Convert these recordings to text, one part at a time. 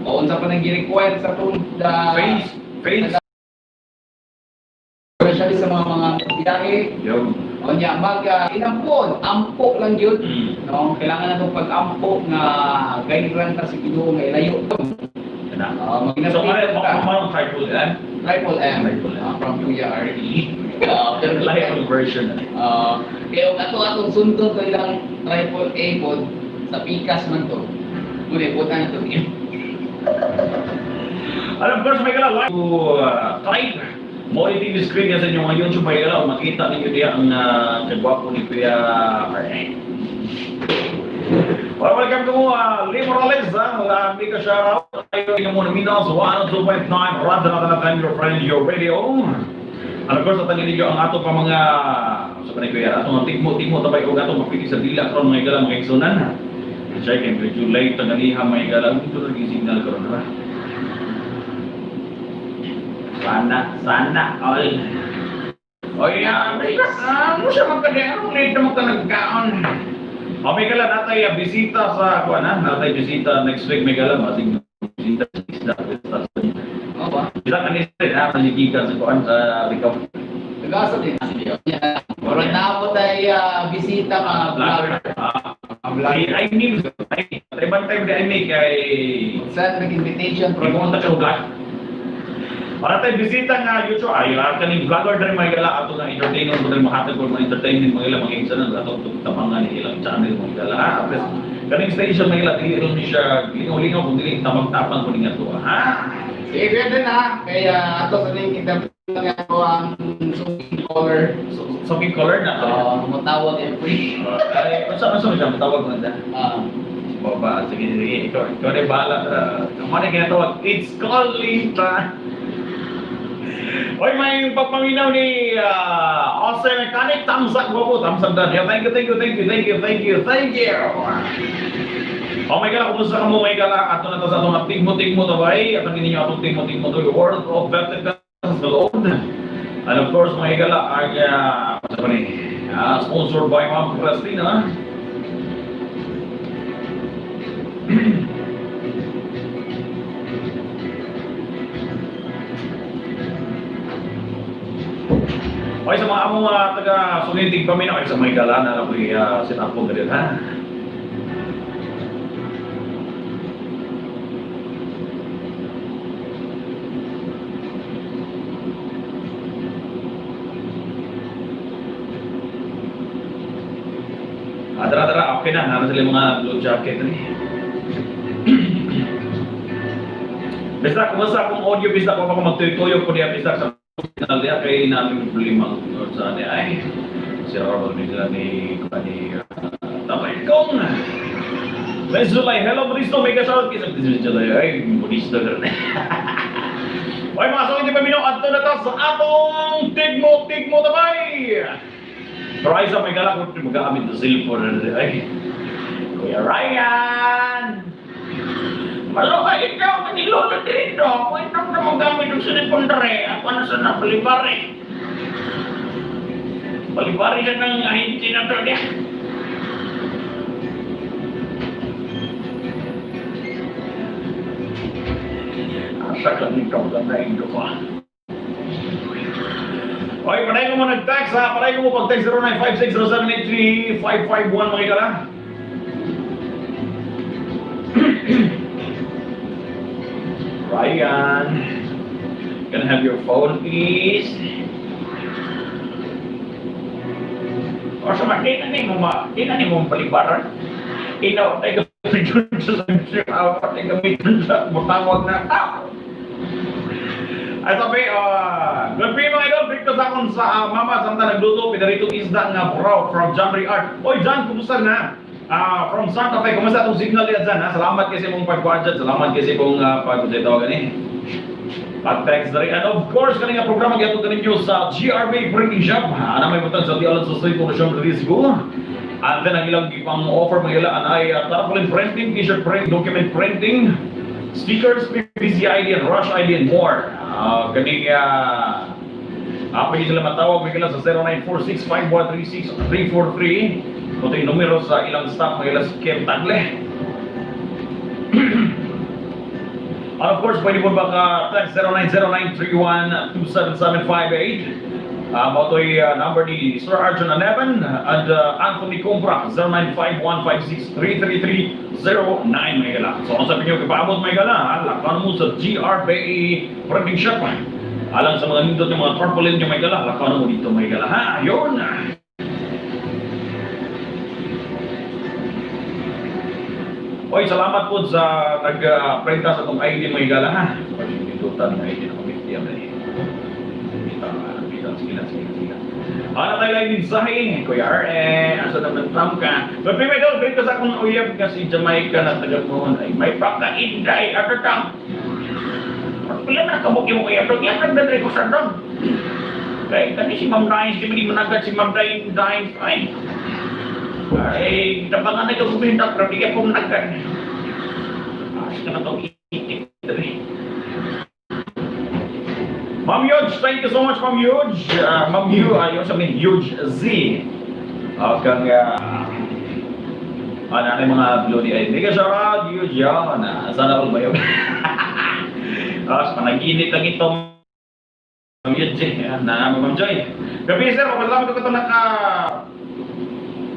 O unsa pa nang gi-require sa atong the Face, face. Especially sa mga biyahe. Yo. O nya mag inampon, ampo lang gyud. No, kailangan natong pag-ampo nga gairan ta sa Ginoo nga ilayo. Kana. Uh, So, ano, mo triple M? Triple M. Triple M. From Kuya RE. Pero Live version na. Kaya kung ato atong sundon to ilang triple A pod sa pikas man to. Muna buta na to. And of course, may gala, like to type mo yung TV screen yan sa inyong mga YouTube, may gala, makita ninyo diya ang kagwapo ni Kuya RA. Well, welcome to Lee Morales, ha? Mika shoutout. Tayo yung muna Minos, 102.9, Radyo Natin FM, your friend, your radio. And of course, atangin ninyo ang ato pa mga, sa pa ni Kuya, ato mga tigmo-tigmo, tabay o ato mapili sa dila, karon mga igala, mga igsunan. Check and medyo late, tanganiha, mga igala, dito naging signal karon ha? Sana, sana all. Oy, mo siya magkadero, late na magkanagkaon. O, may gala, natay bisita sa, kuan ha, natay bisita next week, may gala, masig bisita sa isla, sa O ba? Bisa ka ni sir, ha, maligikan sa kuan sa Rikaw. Nagasa din. Yeah. Pero naabot ay bisita mga vlogger. Ah, I mean, ay, bantay mo di ay make kay Send nag-invitation from Ikaw ta vlog. Para tayo bisita nga YouTube ay ah, kaning vlogger diri mga gala ato nga entertainment ko diri mahatag ko mga entertainment mga gala mga insanan ato tabangan ni ilang channel mga gala. Ha, at least kaning station mga gala dili ron ni siya lingaw-lingaw kung dili tamag-tapang ko ning ato ha. Sige, kuya din ha. Kaya ato sa ning interview nga ako ang suking caller. So, so color na to. Matawag every. Ay, unsa unsa man siya matawag man da? Baba, sige sige ikaw ikaw na bahala. Uh, na ginatawag? It's calling time. Oy, may pagpaminaw ni Ose Mechanic, thumbs up po, thumbs up dan. Yeah, thank you, thank you, thank you, thank you, thank you, thank you. Oh my God, kumusta ka mo, my God? Ato na to sa atong tigmo-tigmo to bay. Ato ninyo atong tigmo-tigmo to, worth of 20 pesos alone. And of course, mga higala, ang sa pa ni, sponsored by Ma'am Christina. Okay, sa mga among mga taga Sulintig Paminaw, ay sa mga higala na lang ko sinapong ganit, ha? Ah, tara, tara, okay na. Naroon sila yung mga blue jacket. Eh. Basta, kumusta akong audio, basta ko ako magtuyo-tuyo ko niya, basta sa signal niya, kay namin problema sa niya. Ay, si Robert nila ni, ni, Tatay Kong. Let's do like, hello, Buristo, mega shoutout kay sa July. Ay, Buristo, ganun. Oy, mga sawin di paminaw, adto na ta sa atong tigmo-tigmo tabay! Pero ay sa may gala kung mag-aamit na cellphone na ay. Kuya Ryan! Malo ka ikaw, kanilo na dito. Ako itong na magamit ng cellphone dre. Ako na sa nabalibari. Balibari na ng ahinti na to niya. Asa ka nito ka na ito ka. Oy, panay ko mo nag-text ha. Panay ko mo pag-text 09560783-551 mga gala. Ryan, can I have your phone please? O sa mga, di na ni mo ma, di na ni mo balibaran. Inaw, tayo gamitin sa sa tayo gamitin sa mutawag na tao. Ay sabi, good morning mga idol, Victor sa akong sa mama, samtang nagluto, pinaritong isda nga bro from Jamri Art. Oy John, kumusta na? Ah, from Santa Fe, kumusta itong signal niya dyan, ha? Salamat kasi mong pagkuhan dyan, salamat kasi mong pag gani. Pag-text na rin. And of course, kani nga programa gyapon kaninyo sa GRB Printing Shop. Ana may butang sa Dialan sa Street Poblacion Risgo. And then ang ilang gipang offer mga ila anay tarpaulin printing, t-shirt print, document printing, stickers, PVC ID and Rush ID and more. Kani pwede sila matawag mga ila sa 0946-5136-343. Ito yung numero sa ilang staff mga ila sa Kem Tagle. And of course, pwede mo ba ka text 090931-27758. Mao to'y number ni Sir Arjun Anevan and Anthony Compra, 0951563309, mga gala. So kung sabi niyo kipaabot, mga gala, ha, lakaw mo sa GRBA Printing Shop. Alang sa mga nindot yung mga tarpaulin nyo, mga gala, lakaw mo dito, mga gala, ha. Yun! Oy, salamat po sa nag-prenta sa itong ID, mga gala, ha. Oy, nindutan ng ID na kami. Diyan na eh. Kita, kita, sige lang, sige lang, sige lang. Ano tayo lang mensahe? Kuya R.A., asa naman tam ka? But may idol, great ko sa akong uyab nga si Jamaica na taga Pohon ay may pakainday at tam. Pila na kabuk yung uyab dong, yan nagdadre ko sa dong. Kay kani si Ma'am Dines, di ba di managat si Ma'am Dines, Dines, ay. Ay, tabangan na ito kuminta, pero di ka po managat. As ka na itong itik. Dali. Ma'am Huge, thank you so much, Ma'am Huge. Ma'am Huge, ayun sa amin, Huge Z. Kang, ano yung mga blue ni ay. Mega shoutout, Huge yan. Sana all ba yun? Tapos, panaginip lang ito, Ma'am Huge, eh. Na, Ma'am Joy. Gabi, sir, mapasalamat ko ito naka.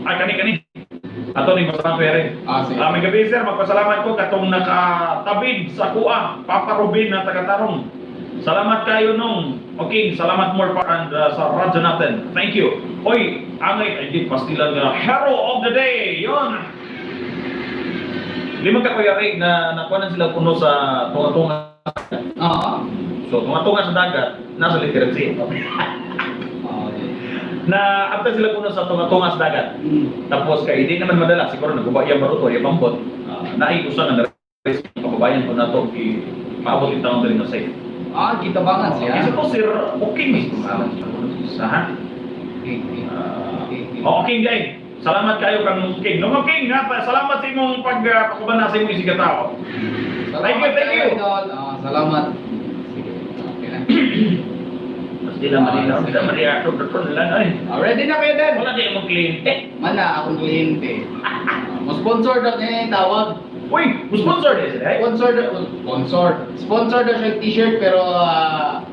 Ay, kani, kani. Ato ni Masarang Pere. Ah, sige. May gabi, sir, magpasalamat ko katong nakatabid sa kuha, Papa Rubin na taga-tarong. Salamat kayo nung. Okay, salamat more pa and sa radyo natin. Thank you. Oy, angay, ay di pastilan nga hero of the day. Yon. Lima ka, Kuya Ray, na nakuha na sila kuno sa tunga-tunga. Oo. So, tunga-tunga sa dagat, nasa literacy. Oo, di. Na after sila kuno sa tunga-tunga sa dagat. Tapos kay hindi naman madala siguro naguba iya baruto iya pambot. Naay usa nga na kababayan ko nato gi paabot in taon diri nga safe. Ah, kita bangan siya. Isa to sir okay sa ha. Okay. Oh, okay guys. Salamat kayo kang King. Nung King ha, salamat sa imong pagpakuban na sa imong isigatao. Salamat Thank you, thank you. kayo, Idol. Ah, salamat. Sige. Okay na. Mas di lang Manila, di lang Manila, ito lang ay. Ah, ready na kayo din. Wala di mo kliyente. Mana akong kliyente. Mo sponsor daw niya yung tawag. Uy, sponsor din sila. Eh? Sponsor daw, sponsor. Sponsor daw siya yung t-shirt pero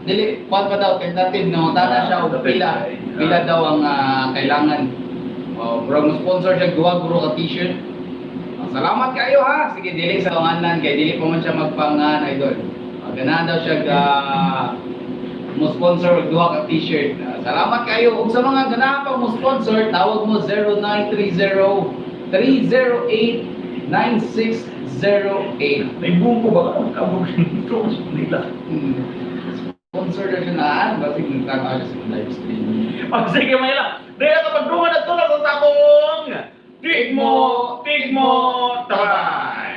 dili kuan pa daw tentative no tana siya og pila. Pila daw ang kailangan. Oh, bro, mo sponsor siya duha guro ka t-shirt. Salamat kayo ha. Sige, dili sa nganan kay dili pa man siya magpangan idol. Ganahan daw siya ga mo sponsor og duha ka t-shirt. Salamat kayo. Ug sa mga ganahan pa mo sponsor, tawag mo 0930 308 9608. Naibung ko ba ka kabog nito sa Manila. Sponsor daw siya na basig nagtaka siya sa live stream. Oh, sige, Manila. Dahil ito pagdungan na tulad sa sakong Tigmo, Tigmo, Tabay.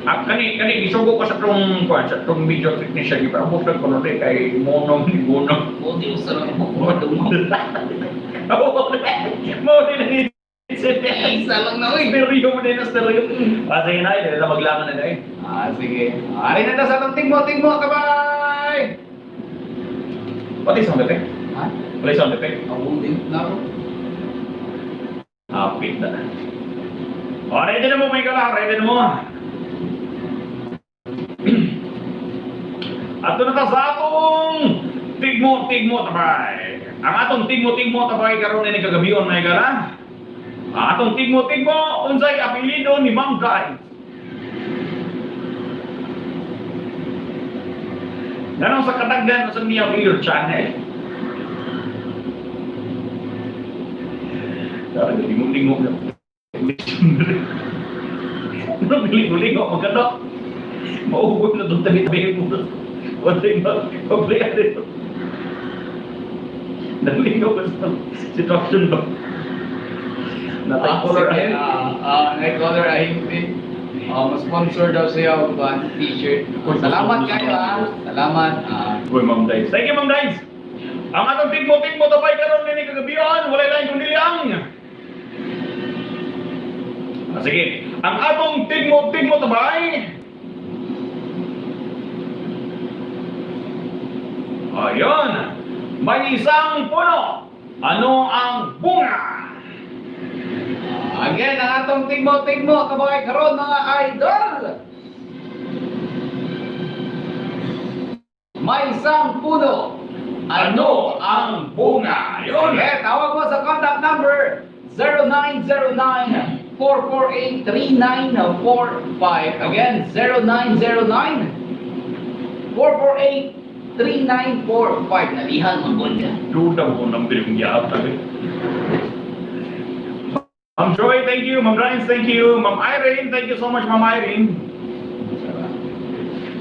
Ah, kani kani gisugo ko sa tong kuan sa tong video technician pero abot lang ko na kay monong ni Bono. Buti usa lang ang buko mo. Mo din ni Isa lang na oy. Stereo mo din na stereo. Ah, sige na, dahil na maglangan na eh. Ah, sige. Ari na ta sa atong tigmo, tigmo, kabay! Pati sound effect. Ha? Wala sound effect. Ako din na ako. Hapit na. O, ready na mo, may gala. Ready na mo. Ato na ta sa atong tigmo, tigmo, tabay. Ang atong tigmo, tigmo, tabay karon ni kagabion, may gala. Ang atong tigmo, tigmo, unsay apelyido ni Ma'am Guy. Ganong sa katagdan sa niya your channel. Dari lingo-lingo na. Anong lingo-lingo? Magkano? Maugot na doon tabi-tabi mo. Wala yung mag-play dito. Nalingaw ka sa sitwasyon ba? Natay color sige. ay. Night color ay hindi. Sponsor daw siya og kuan t-shirt. Salamat kayo ha. Salamat. Uy, Ma'am Dice. Thank you, Ma'am Dice. Ang atong tigmo-tigmo tabay karon nini kagabion, walay lain kundi ang. Sige. Ang atong tigmo-tigmo tabay. Ayun. May isang puno. Ano ang bunga? Again, ang atong tigmo-tigmo kabay karon mga idol. isang puno. Ano ang bunga? Yun! Sige, tawag mo sa contact number 0909-448-3945. Again, 0909-448-3945. Nalihan, magod. Duda mo number yung gihatag eh. Ma'am Joy, thank you. Ma'am Ryan, thank you. Ma'am Irene, thank you so much, Ma'am Irene.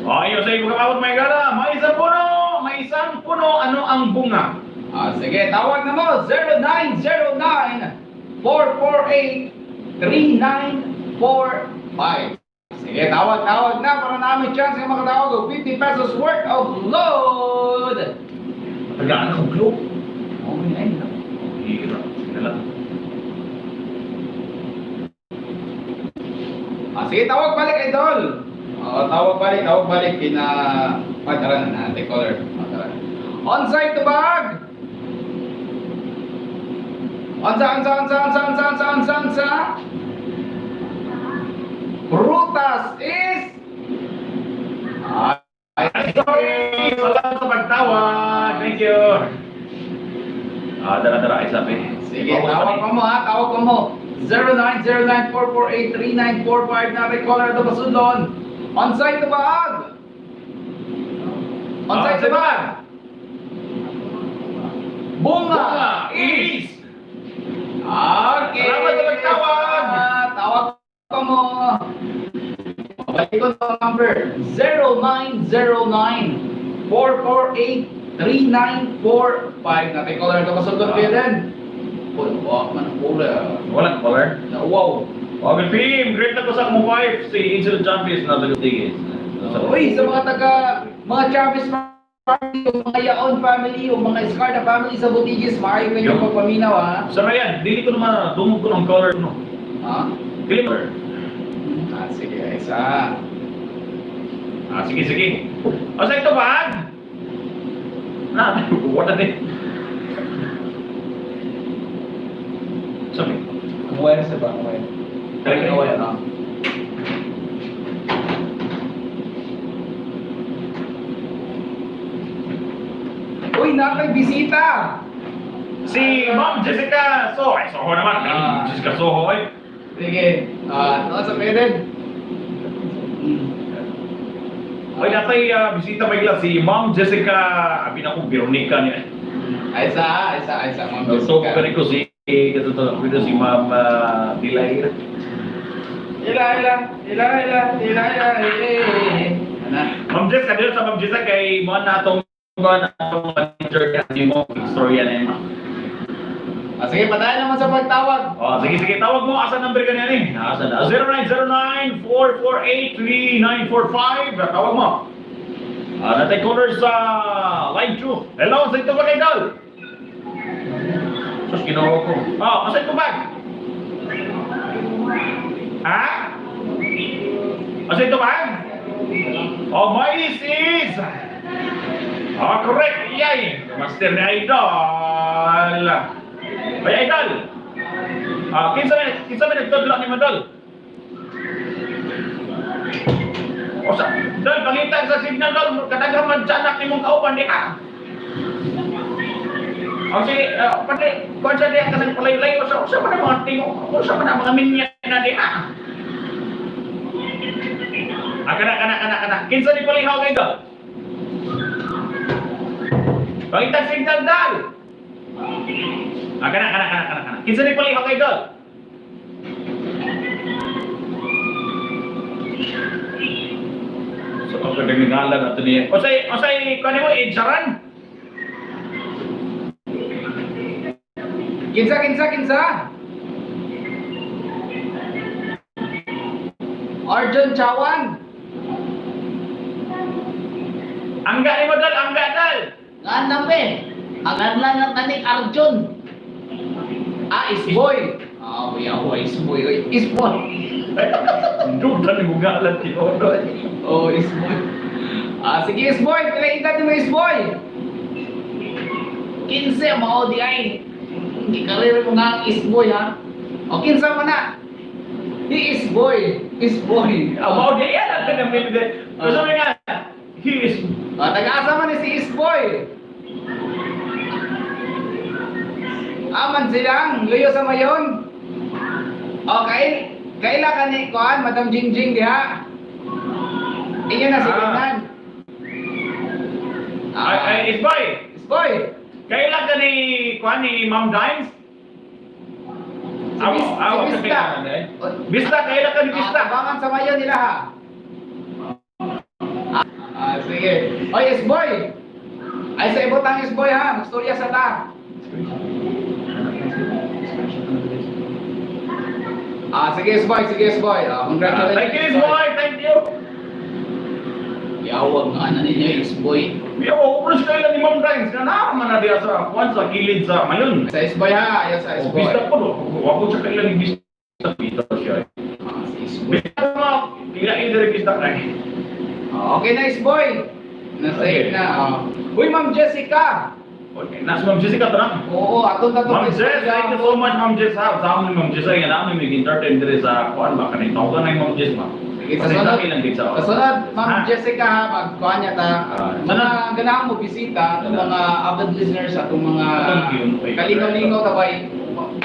Ayos sa iyo kapawad may gala. May isang puno, may isang puno, ano ang bunga? Ah, sige, tawag na mo 0909-448-3945. Sige, tawag, tawag na para namin chance nga makatawag og 50 pesos worth of load. Tagaan akong clue. Oh, ay, no. Hirap. Sige lang. Ah, sige, tawag balik, idol. Oo, tawag balik kina. Ah, tara na natin, caller. Ah, tara. Onsite to bag! Onsa, onsa, onsa, onsa, onsa, onsa, onsa, onsa. Prutas is. Ay, Sorry! Salamat sa pagtawag. Thank you. Ah, dara dara ay sabi. Sige, tawag pa mo ha, tawag pa mo. 0909-448-3945 na caller to pasudlon. Onsite to bag! Onsite to bag! Bunga Bunga is. is. Okay. Salamat sa pagtawag. Ah, tawag pa mo. Balik ko ang number 0909-448-3945 na caller to pasudlon kayo din. Uy, wa man ang pula. Walang caller. Na wow. Okay, team. Great na ko sa akong wife, si Angel Champis na taga-Tigis. Uy, sa mga taga mga Chavez family, o mga Yaon family, o mga Escarda family sa Butigis, maayo kayo Yo. pagpaminaw ha. Sa Ryan, dili ko naman dungog ko ng caller no. Ha? Dili mo. Ah, sige, isa. Ah, sige, sige. O sa ito ba? Na, wala din. Sabi. Ang wire sa ba? Ang wire. Kaya Ang wire, ah. Uy, nakay bisita. Si Ma'am Jessica Soho. Ay, Soho naman. Ah. Jessica Soho, ay. Sige, ah, uh, sa pwede. Ay, natay bisita ba si Ma'am Jessica, abi na ko, Veronica niya. Ay, isa, isa, isa, Ma'am So, Jessica. kani ko si, katuto, ko si Ma'am Dilayra. Ila, ila, ila, ila, ila, ila, ila. Ana. Ma'am Jessica, dito sa Ma'am Jessica, kay mo na atong mo na atong manager kasi mo, istorya na yun. Ah, sige, patayan naman sa pagtawag. Oh, sige, sige, tawag mo, asa number ka niyan eh? Asa na? 0909-448-3945. Tawag mo. Ah, natay caller sa line 2. Hello, sa ito ba kay Dal? Sus, ginawa ko. Oh, asa ito bag? Ha? Asa ito bag? Oh, mais is... Oh, correct. Yay! Master ni Idol. Ay, Idol! Ah, kinsa man nagtudlo ni Madol? O sa, Dol, pangita sa signal Dol, kadaghan man tiyanak nimong kauban di ka. O sige, pati, kung sa diha ka nagpalayo-layo, sa usa man ang mga tingo, usa man ang mga minya na diha. Ah, kana, kana, kana, kana. Kinsa ni palihaw kay Dol? Pangita signal Dol! Ah, kana, kana, kana, kana, kana. Kinsa ni palihaw kay Dol? Sa pagkagangalan ato niya. Osay, osay, kani mo, insaran? Kinsa, kinsa, kinsa? Arjun Chawan. Angga ni mo, Dol, angga, Dol! Nga pe. Ang anlan ng tanik Arjun. Ah, Isboy. Ah, kuya, oh, Isboy. Oy, Isboy. Dudan ni ngalan ti Odo. Oh, Isboy. Ah, sige, Isboy. Pila edad ni mo, Isboy? 15, mao di ay. Gikarir mo nga ang Isboy, ha? O, kinsa man na? He is boy. Isboy. Ah, mao di yan ang kanang. Gusto mo nga, he is Ah, taga-asa man ni si Isboy. Isboy! Aman silang, luyo sa mayon. Okay, kaila ka ni Kuan, Madam Jingjing diha. Inyo na si Ah. Kenan. Ay, ay, Isboy! Isboy! Kailan ka ni, kuan ni Ma'am Dines? Si Awo, awo, si Bista. eh. Bista, kailan ka ni Bista? Ah, tabangan sa mayon nila ha. Ah, sige. Oy, Isboy! Ay, sa ibutang Isboy ha, magstorya sa ta. Ah, sige Isboy, sige Isboy. Ah, congratulations. Thank you, Isboy! Thank you! Yawag nga na ninyo, Isboy. Yo, ubros kailan ni Ma'am Dines? Na naman na diya sa kuan sa kilid sa mayon. Sa Isboy ha, ayaw sa Oh, Isboy. Bista po, no? Wako siya kailan ni Bista. Bista siya. Eh. Ah, si Isboy. Bista mo, kila either Bista ka eh. Ah, okay na Isboy. Nasa Okay. na. Ah. Uy, Ma'am Jessica. Okay, nasa Ma'am Jessica to na. Oo, atong tatong Ma'am Jess, thank you so much, Ma'am Jess. Ha, sa amon ni Ma'am Jess ay nga namin may entertain dire sa kuan ba kanay tawagan na yung Ma'am Jess ma. Sige, sa Kasi sunod. ilang gid sa Sa sunod, Ma'am Ha? Jessica ha, magkuha niya ta. Ah, Mga ganahan mo bisita, atong mga avid listeners, atong mga Atong yun, oy. kalinaw-lingaw tabay.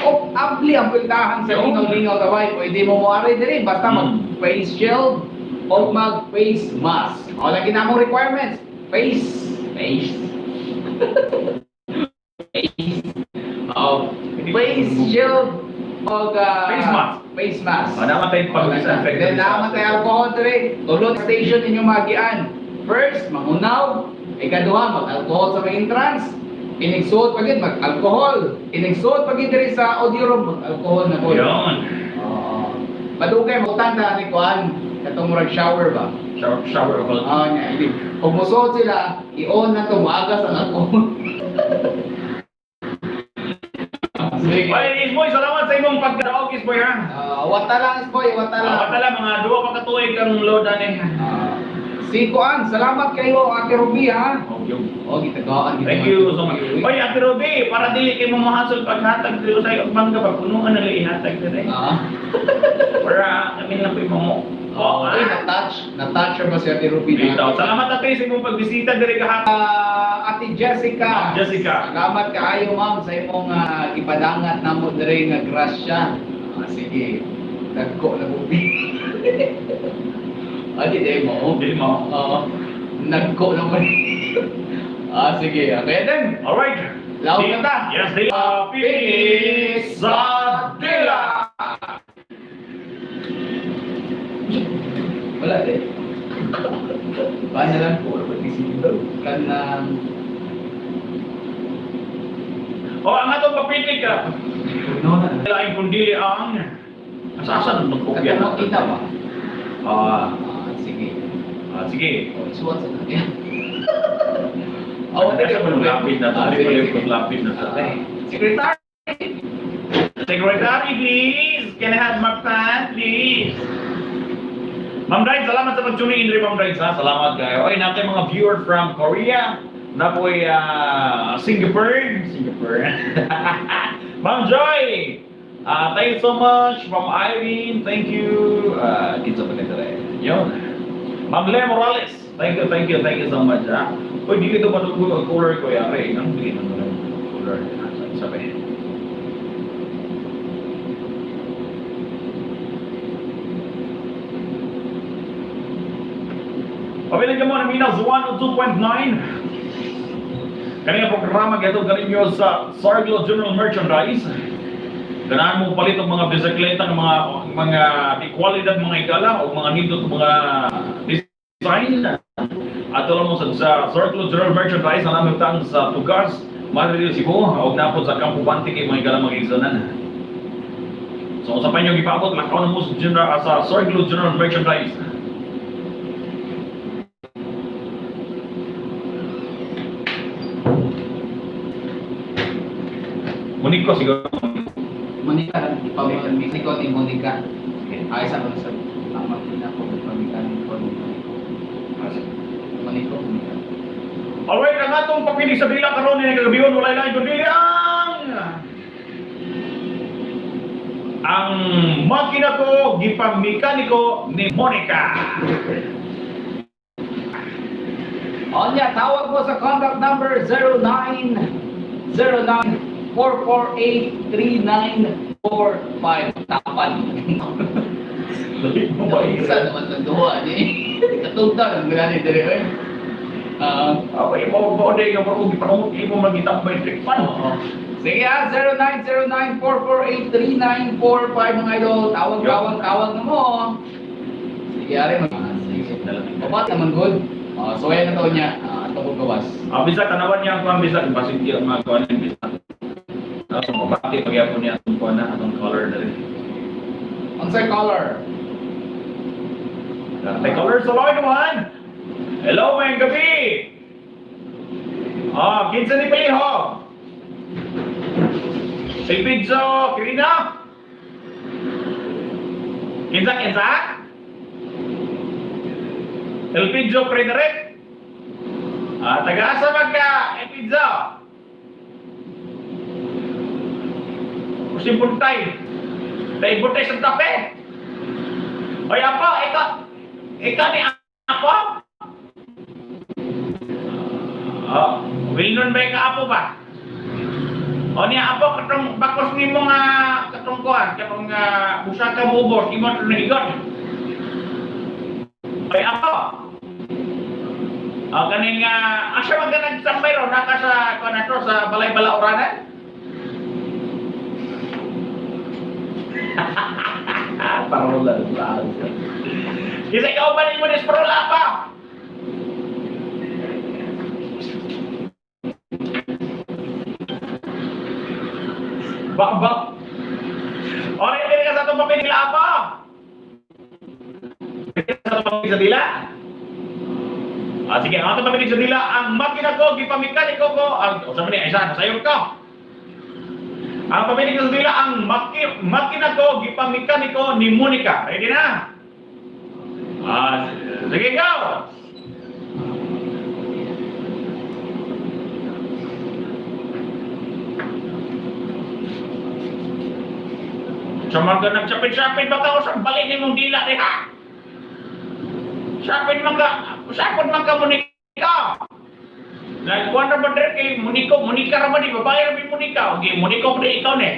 O, abli ang pultahan sa Yun. lingaw-lingaw tabay. Pwede mo moari diri, basta mag face shield o mag face mask. O, lagi na among requirements. Face, face. Face. Oh, face shield o Face mask. Face mask. Ah, naman tayo pag-disinfect. Then naman tayo alcohol dire. Tulod station ninyo magian. First, mangunaw. Ikaduha, mag-alcohol sa may entrance. Inigsuot pa gid mag-alcohol. Inigsuot pa gid diri sa audio room mag-alcohol na po. Yun. Oo. Madugay mo tanda ni kuan katong murag shower ba. Shower, shower of all. Ah, nya ini. Kung musuot sila, i-on na to maagas ang alcohol. Sige. Ay, Isboy, salamat sa imong pagkadaog, Isboy ha. Ah, wata lang, Isboy, wata lang. Ah, wala mga duwa pa katuig ang load ani. Ah, si Kuan, salamat kayo Ate Ruby ha. Oh, yun. Oh, gitagaan. Thank you so much. Oy, Ate Ruby, para dili kay mo mahasol paghatag diri sa iyong mangga pag punuan na lang ihatag diri. Ah. Para kami lang po mo. Oh, Oh, ay, na-touch. Na-touch ba si Ate Ruby? Bitaw. Salamat ate sa imong pagbisita diri kahapon. Ah, Ate Jessica. Ma'am Jessica. Salamat kaayo ma'am sa imong gipadangat namo diri nga grasya. Ah, sige. Dagko na bubi. Ah, di day mo. Dili mo. Oo. Nagko naman. Ah, sige. Okay then. Alright. Laos na ta. Yes, dili. Peace sa dila. Wala din. Paano lang po? Kanang Oh, ang atong papitik ka. No na. Laing kundili ang asa nang magkopya Katong makita ba? Ah, Ah, sige. ah, sige. Oh, isuwat sa kanya. Oh, teka mo lapid na to. Ah, Dili sige, ko sige. lapid na to. Ah, Secretary! Secretary, please. Can I have my pan, please? Ma'am Bride, salamat sa pag-tuning in rin, Ma'am Bride, ha? Salamat kayo. Oy, natin mga viewer from Korea. Napoy Singapore. Singapore. Ma'am Joy! Thank you so much. Ma'am Irene, thank you. Kinsa pa nito rin. Yun. Ma'am Le Morales, thank you, thank you, thank you so much. Ha? Uy, di ito matugod ang cooler ko, yari. Anong bilhin mo ng cooler? Sabi. Pabilin ka mo ng Minas 102.9. Kanina programa gato ganinyo sa Sarglo General Merchandise. Ganahan mo palit ang mga bisikleta ng mga di kwalidad mga igala o mga nindot mga design. Ato lang mo sa Sarglo General Merchandise na namin tang sa Tugas, Madrid, Cebu, o napod sa Campo Banti kay mga igala mga igsanan. So sa panyo gipaabot lakaw na mo sa general sa Sarglo General Merchandise. Monico siguro. Monica, pamamiko ni Monica. Ay, sa sa ang makina ko, pamikan ko ni Monico. Monico, Monica. Alright, ang atong papilig sa dila karon ni kagabion walay lain kundi ang makina ko gipamekaniko ni Monica. Onya, tawag mo sa contact number 0909-448-3945. Tapan. Dali mo ba Isa naman sa duha ni. Katugtang ang gani diri oy. Ah, Okay, mo mo day nga mo gipanumot imo magitambay trick pan. oo. Sige ah, 0909-448-3945 mga idol. Tawag, Yo. tawag, tawag na mo. Sige, ari mga. Sige. Babat naman good. Oh, so ayan na to niya. Ah, tubog gawas. Ah, bisag tanawan niya ang kuan bisag basig di ang mga kuan ni bisag. Tapos mabati pagyapon niya atong kuan na atong color dali. Unsay color? May color sa line one. Hello, may gabi. Ah, kinsa ni Paliho? Si Pizzo, Kirina? Kinsa, kinsa? El Pizzo Frederick? Ah, taga-asa man ka, El Pizzo? Si Buntay. Tay Buntay sa tape. Oy, apo, ikaw, ikaw ni apo? Oh, Wilnon ba yung apo ba? O niya apo katong bakos nimo nga katong kuan katong usa ka mubos imo nahigot. Oy apo. O kaning asa man ka nagsambay ron naka sa kuan ato sa Balay Balauranan? Parola sa. Isa ikaw ba nimo ni parola pa? Ba ba. Ora dili ka sa atong papinila pa. Dili ka sa atong papinila sa dila. Ah, sige, ang atong papinila sa dila ang makina ko gipamikaniko ko ang usa man ni isa nasayod ka. Ang paminig sa dila ang makina ko gipamikaniko ni Monica. Ready na? Ah, sige go. Sa mga nagsapit-sapit ba ka sa balik nimong dila ni ha? Sapit man ka, sapot man ka Monica. Nagkuhan ra ba dire kay Monico, Monica ra ba ni babae ra ba Monica? Okay, Monico ba ikaw ni?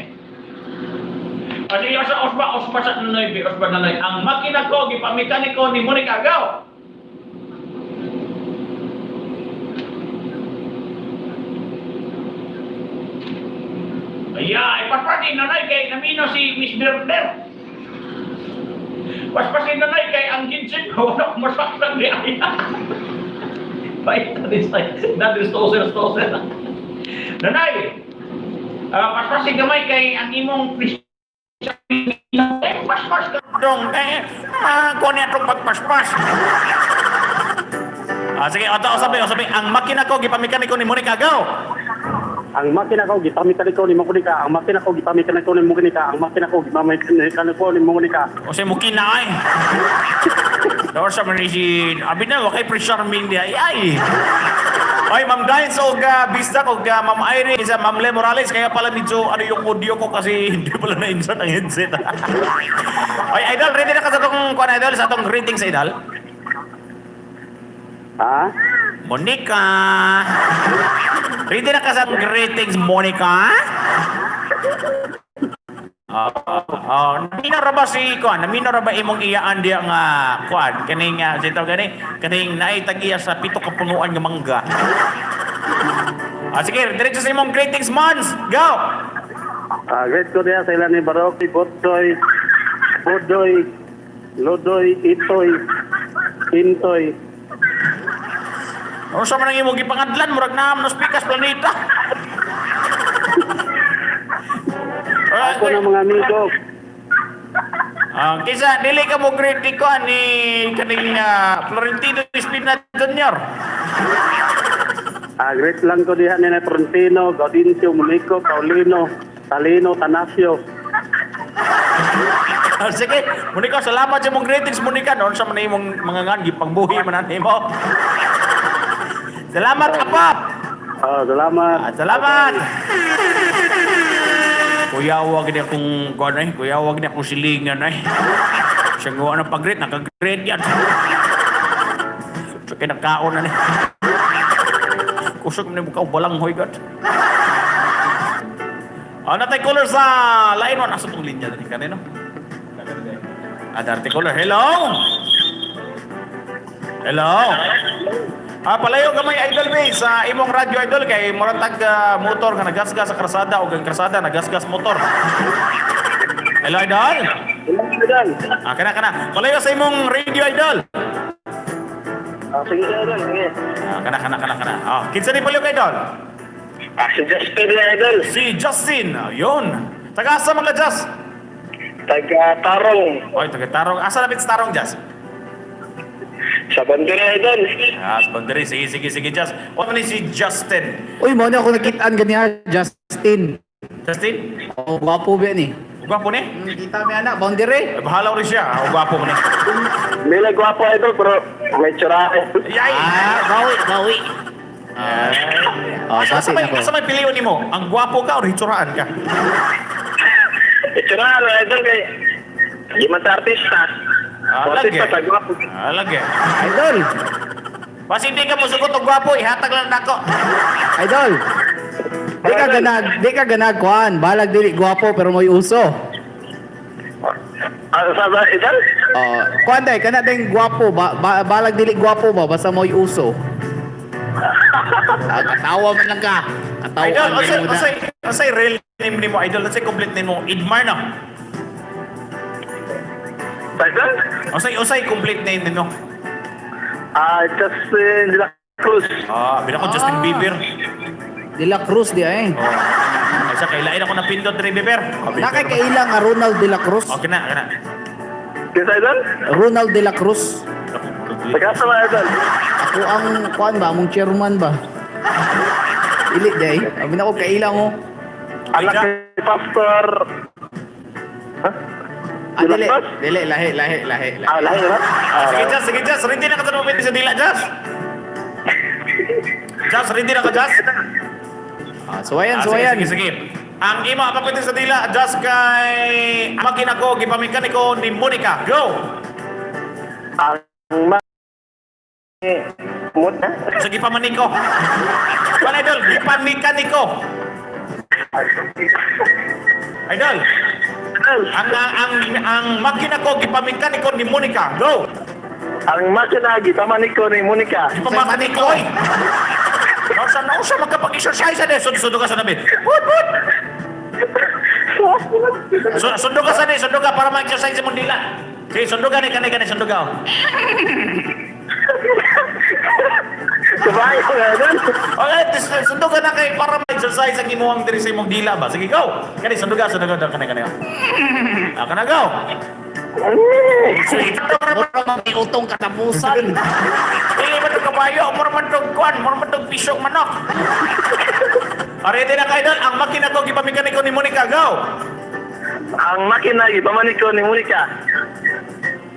Kasi yung sa Osba, Osba sa Nanoy, Osba Nanoy. Ang makina ko, gipamikaniko ni Monica, go! Ay, paspas ni Nanoy kay namino si Miss Berber. Paspas ni Nanoy kay ang ginseng ko, wala ko masaktan ni Aya. Bait na this time. Na this toser, toser. Nanay, paspas ni gamay kay ang imong paspas ka Dong eh ma kuan niya atong pagpaspas. Ah, sige, ato sabi, sabi ang makina ko gipamikaniko ni Monica, go. Ang makina ko gipamitan ko ni Monica, ang makina ko gipamitan ko ni Monica, ang makina ko gipamitan ko ni Monica. O sa mukina ay. Dor sa man ni si abi na wa kay pre-charming di ay ay. Ay, Ma'am Dines og Bisdak og Ma'am Irene sa Ma'am Le Morales kaya pala medyo ano yung audio ko kasi hindi pala na-insert ang headset. Ay, idol, ready na ka sa atong kuan idol sa atong greetings idol. Ha? Monica. Ready na ka sa atong greetings, Monica? Oh, namino ra ba si kuan? Namino ra ba imong iyaan diya nga kuan kaning sitaw gani kaning naay tag-iya sa pito ka punuan nga mangga. Ah, sige, diretso sa imong greetings, Mons. Go. Ah, great ko diya sa ilan ni Baroque, Botsoy, Bodoy, Lodoy, Itoy, Intoy. Ano sa man ang imong gipangadlan murag naam no spikas planeta. Ako ng mga amigo. Ah, kisa dili ka mo greet ni kuan ni kaning Florentino Espina Jr. Ah, great lang ko diha ni na Frontino, Gaudencio, Monico, Paulino, Talino, Tanasio. Ah, sige, Monica, salamat sa imong greetings, Monica. Noon sa man imong mga ngan gipangbuhi man nimo. Salamat, Apap. Ah, salamat. Ah, salamat. Kuya, wag niya akong kuan ay, kuya, wag niya akong silingan ay. Siya gawa ng pag-greet, naka-greet yan. So, kinakaon na niya. Kusog man mo balanghoy god. Ah, natay caller sa line 1. Asa tong linya dali kanino? Ah, darte caller. Hello. Hello. Ah, palayo gamay, Idol Bay, sa imong radyo, Idol, kay murag tag motor nga nagasgas sa krasada o ang krasada nagasgas motor. Hello, Idol. Hello, Idol. Ah, kana kana. Palayo sa imong radio, Idol. Ah, sige, Idol. Sige. Ah, kana kana kana kana. Ah, kinsa ni palayo kay Idol? Ah, si Justin na, Idol. Si Justin. Ayun. Taga asa man ka, Just? Taga Tarong. Oy, taga Tarong. Asa lapit sa Tarong, Just? Sa Bandera, Idol. Ah, sa Banderi. Sige, sige, sige, Just. O ni si Justin? Uy, mo na ako nakitaan ganiya, Justin. Justin? Oh, gwapo ba ni? Gwapo ni? Kita mi anak, boundary. Ay, bahala rin siya. Ah, gwapo mo ni. Hindi gwapo, Idol, pero may tsura. Yay! Ah, bawi, bawi. Ah, oh, Asa basi may, na ko. asa may piliyon nimo? Ang gwapo ka o hitsuraan ka? Itsura, Idol, kay di man ta artista. Ah, lagi. Artista, ta gwapo. Ah, lagi. Idol, Basta hindi ka musugot og gwapo, ihatag lang nako. Idol. Di ka ganag, di ka ganag kuan. Balag dili gwapo pero may uso. Ah, sa ba, Idol? Oh, kuan day kana ding gwapo ba, balag dili gwapo ba basta may uso. Ah, katawa man lang ka. Katawa Idol, man unsay mo na. unsay unsay real name nimo, Idol? Unsay complete name mo? Idmar na. Idol? Unsay unsay complete name nimo? Ah, Justin de la Cruz. Ah, bila ko Justin Ah. Bieber. De La Cruz di ay. Oh. Ay sa kailain ako na pindot diri Bieber. Oh, Bieber. Nakay kaila nga Ronald De La Cruz. Okay na, kana. Yes, Idol? Ronald De La Cruz. Taga sa ba, Idol? Ako ang kuan ba, among chairman ba? Ili di ay. Abi na ko kaila mo. Anak ni Pastor. Ah, De La dili, Cruz? dili, lahi, lahi, lahi, lahi. Ah, lahi ba? Ah, sige, Jas, sige, Jas. Ready na ka sa moment sa dila, Jas. Jas, ready na ka, Jas? Ah, suwayan, Ah, sige, suwayan. sige, sige. Ang imo apapwede sa dila, Jas, kay makina ko, gipamikaniko ni Monica. Go! Ang ma... Mut na? Sa gipamaniko. Wala, Idol, gipamikaniko. Idol, Idol, ang makina ko, gipamikaniko ni Monica. Go! ang makina, gipamanik ko ni Monica. Gipamakaniko, oy! Nausa, nausa, magkapag-exercise na. Sundo ka sa nabi. Put, put! Sundo ka sa ni, sundo ka para ma-exercise mo dila. Sige, sundo ka ni, kani, kani, sundo ka. Oh. Sabay ko, Idol. Okay, sundo ka na kay para ma-exercise ang imuhang diri sa imong dila ba. Sige, go! Kani, sundo ka, kani, kani. Oh. Ah, kana, go! Sige, Mura man may utong katapusan. Dili man tong kabayo, mura man tong kuan, mura man tong pisong manok. Arete na kay Idol, ang makina ko gipamikaniko ni Monica, go! Ang makina, gipamanik ko ni Monica.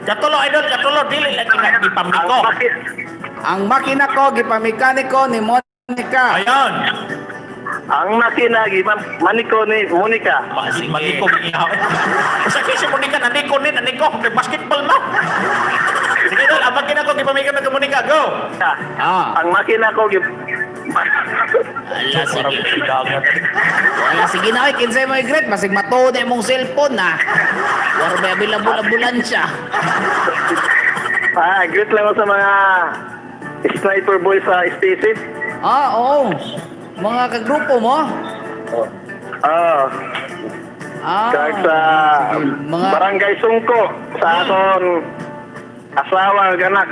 Katulo, Idol, katulo, dili lang Ang gipamiko. makina, Ang makina ko, gipamekaniko ni Monica. Ayan. ang makina, gipamanik ko ni Monica. Bakit maliko ihaw? Sa si Monica, naniko ni, naniko, kay basketball mo. Sige, Idol, ang makina ko gipamikan ni Monica, go! Ah, Ang makina ko, gip... ala sige. Wala sige na oy, kinsay mo i-greet basig matuod na imong cellphone na. War ba bilabul-abulan siya. Ah, greet lang ako sa mga sniper boys sa STC. Ah, oo. Mga kagrupo mo? Ah, Ah. kag sa sige. Mga Barangay Sungko sa akong asawa ug anak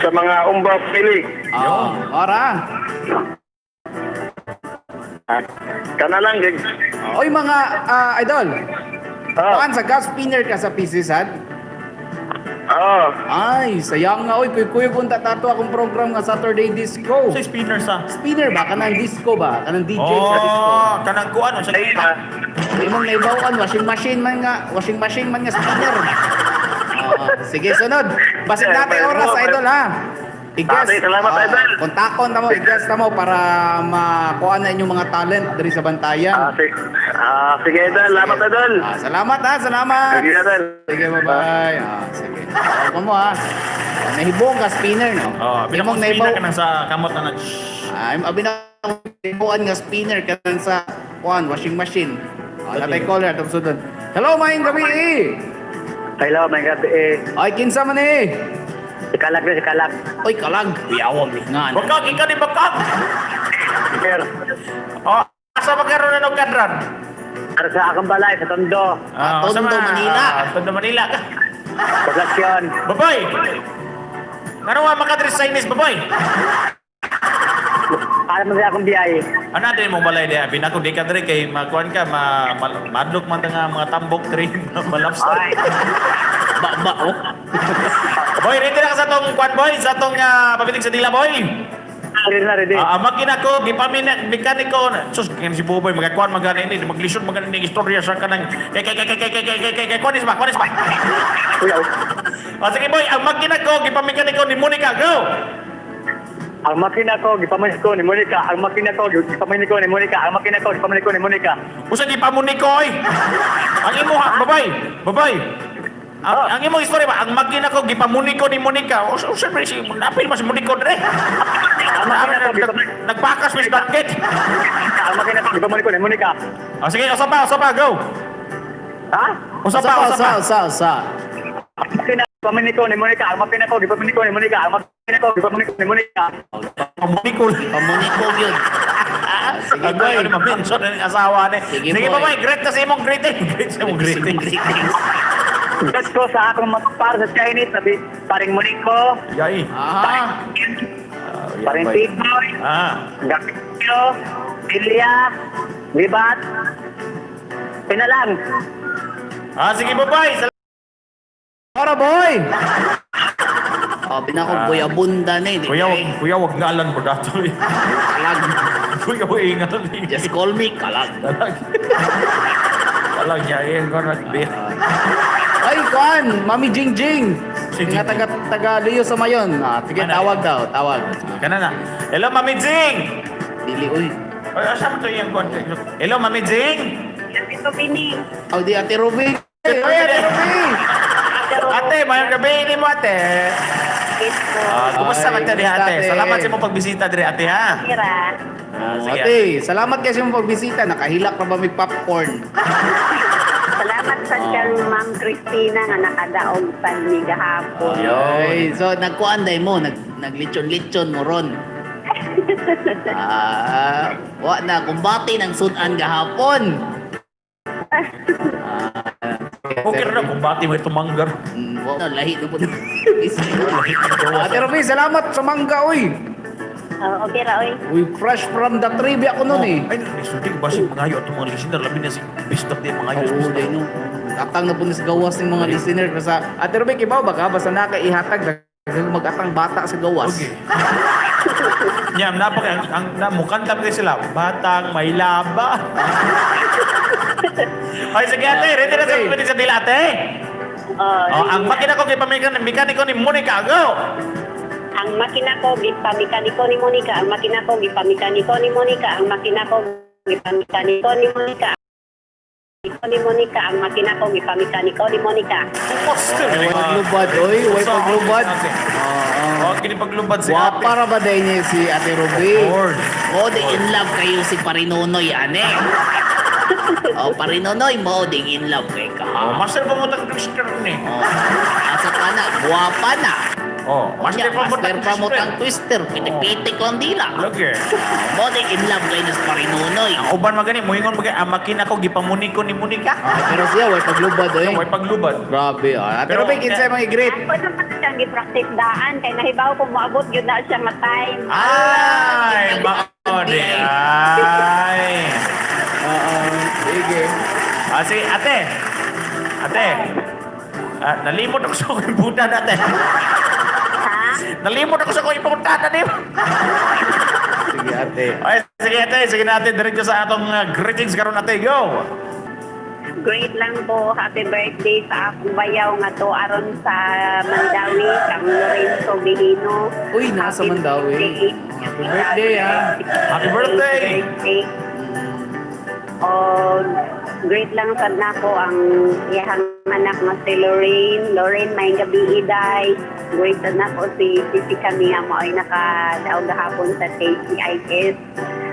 sa mga umba pili. Ah, ora. Ah, kana lang gig. Oy mga ah, idol. Ah, Kuan sa gas spinner ka sa PC sad? ah, Ay, sayang nga oy, kuy-kuy punta tato akong program nga Saturday Disco. Sa spinner sa. Spinner ba kanang disco ba? Kanang DJ sa disco. Oh, kanang kuan sa ay, ah, Imong naibawan washing machine man nga, washing machine man nga spinner. Oo, sige sunod. Basig natin oras, Idol, ha. I-guess. Ate, salamat, Ah, Idol. Kontakon ta mo, i-guess ta mo para makuha na inyong mga talent diri sa Bantayan. ah, sige, ah, sige Idol, salamat Idol. Ah, salamat ha, salamat. Sige Idol. Sige, bye-bye. Ah, sige. Tawag mo ha. Nahibong ka spinner, no? Oh, Imong binakong spinner nahibaw. ka nang sa kamot na na. Ay, abi na nahibawan nga spinner ka nang sa kuan, washing machine. Oh, natay caller atong sudon. Hello, maayong gabi eh. Hello, may gabi eh. Ay, kinsa man eh. Si Kalag na, si Kalag. Oy, kalag. Kuyawag nga. Bakag, ikaw ni Bakag! Sir, Oh, asa magkaroon na ng kadran? para sa akong balay, sa Tondo. Ah, Tondo, asa Manila. Ah, Tondo, Manila. Poblasyon. Baboy! Ngano wa makadres sa inis, baboy? Para mo sa akong biyahe. Ano natin mong balay diha? Binako di ka dre kay makuan ka ma, madlok man ta nga mga tambok dre malapsa. Ay, Ba ba oh. Boy, ready na ka sa tong kuan boy, sa tong pabiting sa dila boy. ready na, ready. Ah, makina ko gipamin mekaniko. Sus, kan si Boboy magakuan magani ni maglisod magani ni istorya sa kanang kay kay kay kay kay kay kay kay kuan isma, kuan isma. Uy, uy. Ah, sige boy, ang makina ko gipamekaniko ni Monica, go. Ang makina ko, gipamin ko ni Monica. Ang makina ko, gipamin ko ni Monica. Ang makina ko, gipamin ko ni Monica. Usa gipamuniko oy. Ang imo ha, babay, babay. Ang imong istorya ba, ang makina ko gipamuniko ni Monica. Usa usa man si napil mas Moniko dre. Ang makina ko, gipamin Nagpakas mis bucket. Ang makina ko, gipamin ko ni Monica. Ah, sige, usa pa, go. Ha? Usa pa, usa pa. Usa, usa, usa. Ang makina ko, gipamin ko ni Monica. Ang makina ko, gipamin ko ni Monica. Ang makina ko, gipamin ko ni Monica. Pamuniko. Pamuniko yun. Sige, Ang boy. ano ma-mention ang asawa ni. Sige, Sige, boy. babay, great na sa imong greeting. Great sa imong greeting. Greetings. Diyos ko sa akong mga para sa Chinese, sabi, paring Monico, Yay. Aha. paring Tigboy, Ah. Gapio, Ilya, Libat, Pinalang. Ah, sige, babay. Ora, boy. Oh, pinako boy abunda na eh. Di Kuya, ba, wag, eh? kuya, wag ngalan mo dato. eh. Kalag. Kuya, wag ingat. Just call me kalag. Talag. Talag niya, eh. Ay, kuan, Mami Jing Jing. Si Nga Jing taga taga Leo sa mayon. Ah, sige, Ano? tawag daw, tawag. Kana na. Hello, Mami Jing! Dili uy. Ay, asa mo to yung konti? Hello, Mami Jing! Ito, Bini. Oh, di Ate Ruby. Ay, Ate Ruby. Ate, mayong gabi ini mo, ate. Ah, kumusta Ay, man ka diha, kumusta, ate? ate? Salamat sa imong pagbisita dire, ate, ha? Kira. Ah, Oh, sige, ate, salamat kasi mong pagbisita. Nakahilak pa ba may popcorn? Salamat sa siyang Ma'am Christina nga nakadaog sa ni gahapon. Ay, so nagkuan day mo, naglitsyon-litsyon mo ron. Ah, wa na kumbate ng sudan gahapon. Ah, Okay ra kung bati mo tumanggar. Wa na lahi na po. Ate Ruby, salamat sa mangga oy. Oh, okay ra oy. Uy, fresh from the tree bi ako nun eh. Ay, sulti ba si mga ayo atong mga listener labi na si Bistap di mga ayo. Oo, day no. Atang na po ni sa gawas ng mga listener basta Ate Ruby, kibaw ba ka basta na kay ihatag daghang mag-atang bata sa gawas. Okay. Nyam, napak ang na mukanta pa sila. Batang may laba. Ay, sige ate, ready na sa Okay. pwede sa dila ate. Oh, Oh, ang makina ko kay pamikan mekaniko ni Monica, go. Ang makina ko gipamikaniko ni Monica, ang makina ko gipamikaniko ni Monica, ang makina ko gipamikaniko ni Monica. Ni Monica, ang makina ko gipamikaniko ni Monica. Master. Ay, way paglubad, oy, way paglubad. Oo. Oh, kini paglubad si ate. Wapa ra ba day niya si Ate Ruby? Of course. Mo di in love kayo si Parinonoy ane. Oh, Parinonoy mo di in love kay ka. Oh, master pa mo tang Twister ni. Oh, asa ka na, guwapa na. Oh, Master master pa mo master tang pa mo Twister. tang twister, pitik-pitik lang dila. Lagi. Mo di in love kayo ni Parinonoy. Ang uban magani moingon magani ang makina ko gipamuniko ni Monica. Ah, pero siya way paglubad oy. Way paglubad. Grabe ah. Ate Pero- Ruby, kinsay mga i-greet? Ako naman siyang gi-practice daan kay nahibaw ko moabot gyud na siya nga time. Ay, mao di ay. Oo, sige. Ah, sige, ate. Ate. Ah, nalimot ako sa akong iputan ate. Ha? Nalimot ako sa akong iputan ate. Sige ate. Ay, sige ate, sige natin diretso sa atong greetings karon ate. Go. Great lang po. Happy birthday sa akong bayaw nga to aron sa Mandawi, kang Lorenzo Bihino. Uy, nasa Happy Mandawi. birthday. Happy birthday, ah. Happy birthday. Birthday. Oh, Greet lang sad nako ang iyang anak nga si Lorraine. Lorraine, may gabi iday. Greet sad nako si Jessica Mia mo ay nakadaog gahapon sa KCIS.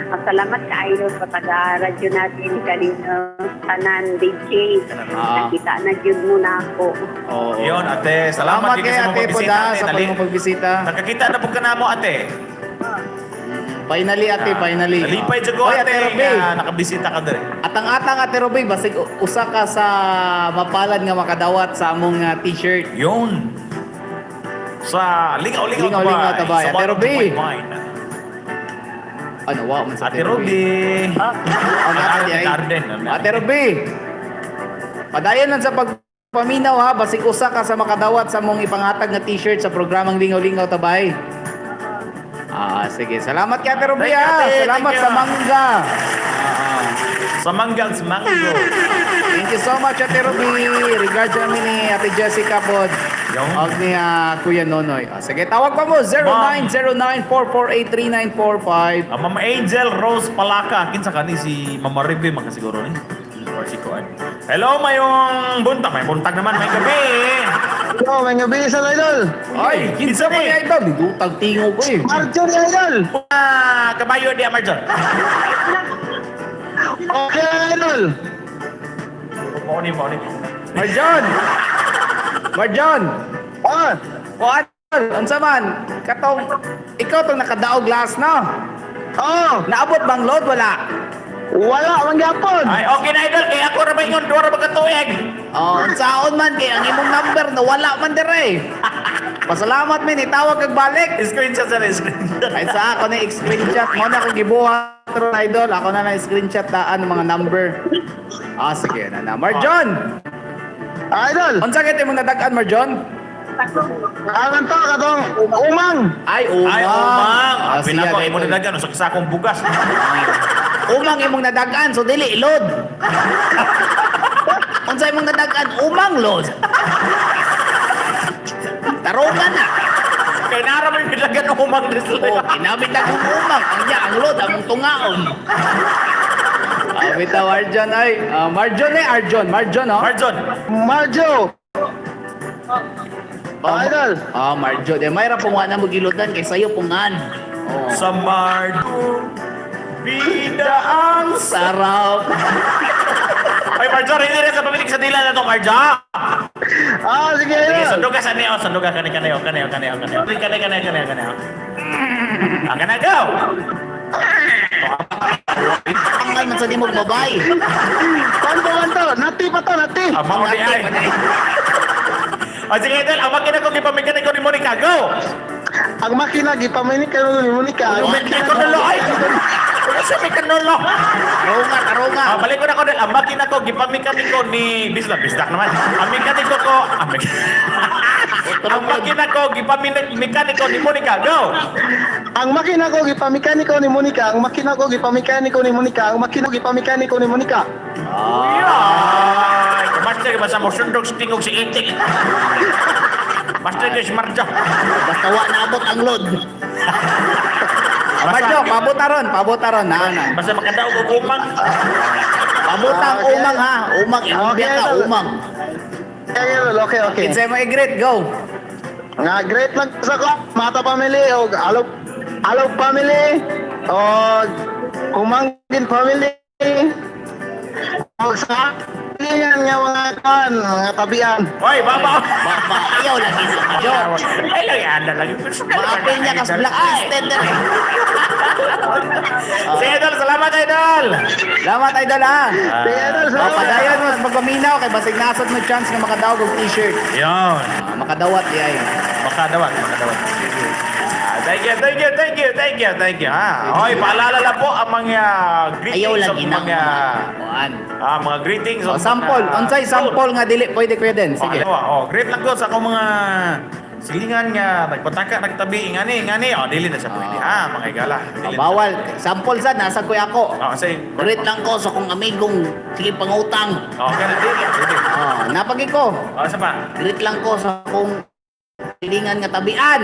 Salamat kaayo sa taga radyo natin kanino tanan DJ. Nakita na jud mo na ako. Oo. Yun, ate. Salamat, Salamat kay kay sa Ate imong Poda pagbisita, ate. sa Dali. imong pagbisita. Nakakita na po ka na mo, ate. Finally, ate, finally. Nalipay jud ko, Oy, ate, Ate Ruby. nga nakabisita ka dere. Atang-atang, Ate Ruby, basig usa ka sa mapalad nga makadawat sa among t-shirt. Yun. Sa Lingaw-Lingaw Lingaw-Lingaw Tabay. Sa Ate Ruby. 102.9. Ano, wow, man sa Ate Ruby. Oh, Ate ate, ay. Garden. Ate Ruby. Padayon lang sa pagpaminaw ha, basig usa ka sa makadawat sa mong ipangatag nga t-shirt sa programang Lingaw-Lingaw Tabay. Sige. Salamat kay Ate Ruby Thank you, ha. ate. Salamat Thank you. sa mangga. Sa Manggang sa Mango. Thank you so much, Ate Ruby. Regards namin ni Ate Jessica pod. Yung. Og ni Kuya Nonoy. Sige, tawag pa mo 0909-448-3945. Ma'am Angel Rose Palaka. Kinsa kani si Mama Ribe makasiguro ni. Or si Kuan. Hello, mayong buntag. May buntag naman, may gabi. Yo, may gabi sa idol. Ay, kinsa kinsa man ni? ni idol? Dutag tingog ko eh. Arjun idol. Kabayo di Amarjon. Okay lang idol. Mao ni, mao ni. Marjon! Marjon! Ah, Kuan, unsa man? Katong ikaw tong nakadaog last no? oh, Naabot bang load wala? wala man gyapon. Ay, okay na idol. Kaya ako ra ba ingon duha ra ba ka tuig? Oh, unsaon man kay ang imong number no wala man dire. Pasalamat min itawag kag balik. Screenshot sa screenshot. Ay sa ako na screenshot mo na akong gibuhat ron idol. Ako na na screenshot daan mga number. Sige na na. Marjon! Idol, Unsa kay imong nadag-an Marjon? angan to katong umang. Ay, umang. Ay, umang. Siya, Pinako imo idol. nidagan usa ka sakong bugas. Umang imong nadag-an so dili load. Unsa imong nadag-an? Umang load. Tarungan na. Kay nara may nidagan umang display. Oh, kinamit akong umang. Ang niya, ang load, among tungaon. Bitaw Arjon ay. Marjon eh, Arjon. Marjon, oh. Marjon. Marjo. Oh, Idol. Marjon. Eh, mayra po nga na magilodan kay sayo pungan. Oh. Sa Marjon. Bida ang Sarap. Ay, Marjon, hindi rin sa pamilig sa dila na to, Marjon. Sige Sige, idol. sunduga sa niyo, sunduga kani kani kani kani kani. Kani kani kani kani. Kana go. Ang man sa di mo babay. Kanto kanto, nati pa to, nati. Mao di ay. Sige, idol, ang makina ko gipamigan ko ni Monica, go. Ang makina gipaminik kayo ni Monica. Ang Ang makina ko nulo ay. Wala sa may kanulo. Tarunga, tarunga. Balik ko na ko dahil ang makina ko gipamikan ko ni Bisla, bisdak naman. Ang mekaniko ko, ang makina ko gipamikan ko ni Monica, go. Ang makina ko gipamikaniko ni Monica. Ang makina ko gipamikaniko ni Monica. Ang makina ko gipamikaniko ni Monica. Ay, master ba sa mo sundog sa tingog si itik. Master si Marjo. Basta wa naabot ang load. Marjo, pabuta ron, pabuta ron. Na, na. Basta makadaog og umang. Pabuta ang umang ha. Umang, inumbya ka, umang. Okay, idol, okay, okay. Kinsay mo i-greet, go. Nga great lang sa ko, Mata family og Alok Alok family og Kumangin family og sa yan nga mga kan, mga tabian. Hoy, baba. Ba, ayaw lagi sa Marjo. Ay lang yan na lang. Maapil niya kas blacklisted na rin. Sige, idol, salamat idol. Salamat, idol ha. Sige, idol, Oh, salamat. padayon mo sa pagpaminaw kay basig nasod mo chance nga makadawag og t-shirt. Yon. Makadawat di ay. Makadawat, makadawat. Thank you, thank you, thank you, thank you, thank you. Ha. Hoy, paalala lang po ang mga greetings Ayaw of lagi na mga kuan. mga greetings Oh, of sample, mga- unsay sample nga dili pwede kuya den. Sige. Oh, oh, great lang ko sa akong mga silingan nga nagpataka nagtabi ngani ngani oh dili na siya pwede ha mga igala. Oh, Dili na. bawal sample sad nasa kuya ako. Oh, say Great lang ko sa kong amigong sige pangutang. Oh, kana dili. Dili. Oh, napagi ko. Oh, sa pa. Great lang ko sa kong silingan nga tabian.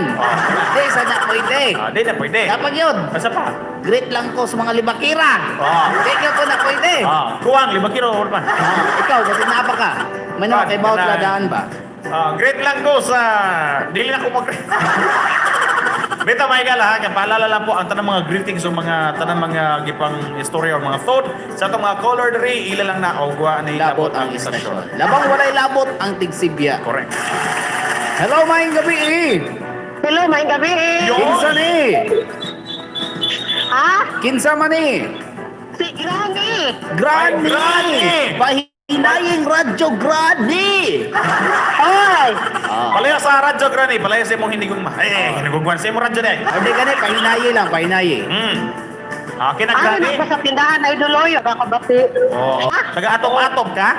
Di sa na pwede. Ah, di na pwede. Dapat yun. Asa pa? Great lang ko sa mga libakira. Ah. Di ka ko na pwede. Ah, kuwang 5 kilo or pa. Ah, ikaw kasi napa ka. May naman kay bawat Kana- ladaan ba? Ah, great lang ko sa dili na ko mag. Beta mga higala ha, paalala lang po ang tanang mga greetings o mga tanang mga gipang istorya o mga thought sa atong mga caller diri ila lang na og wa ni Labot ang istasyon. Labang walay labot ang tigsibya. Correct. Hello, maayong gabi eh. Hello, may gabi eh. Yo! Kinsa ni? Ha? Kinsa man ni? Si Granny. Granny! Ay, Granny! Pahinaying radyo, Granny! Hoy! Ah. Palaya sa radyo granny, palaya sa imong hinigugma. Eh, hinigugman sa imong radyo day. Hindi gani, pahinayi lang, pahinayi. Ah, kina Ano granny. na sa tindahan ay duloy, baka bati. Oo. Taga-atop-atop ka?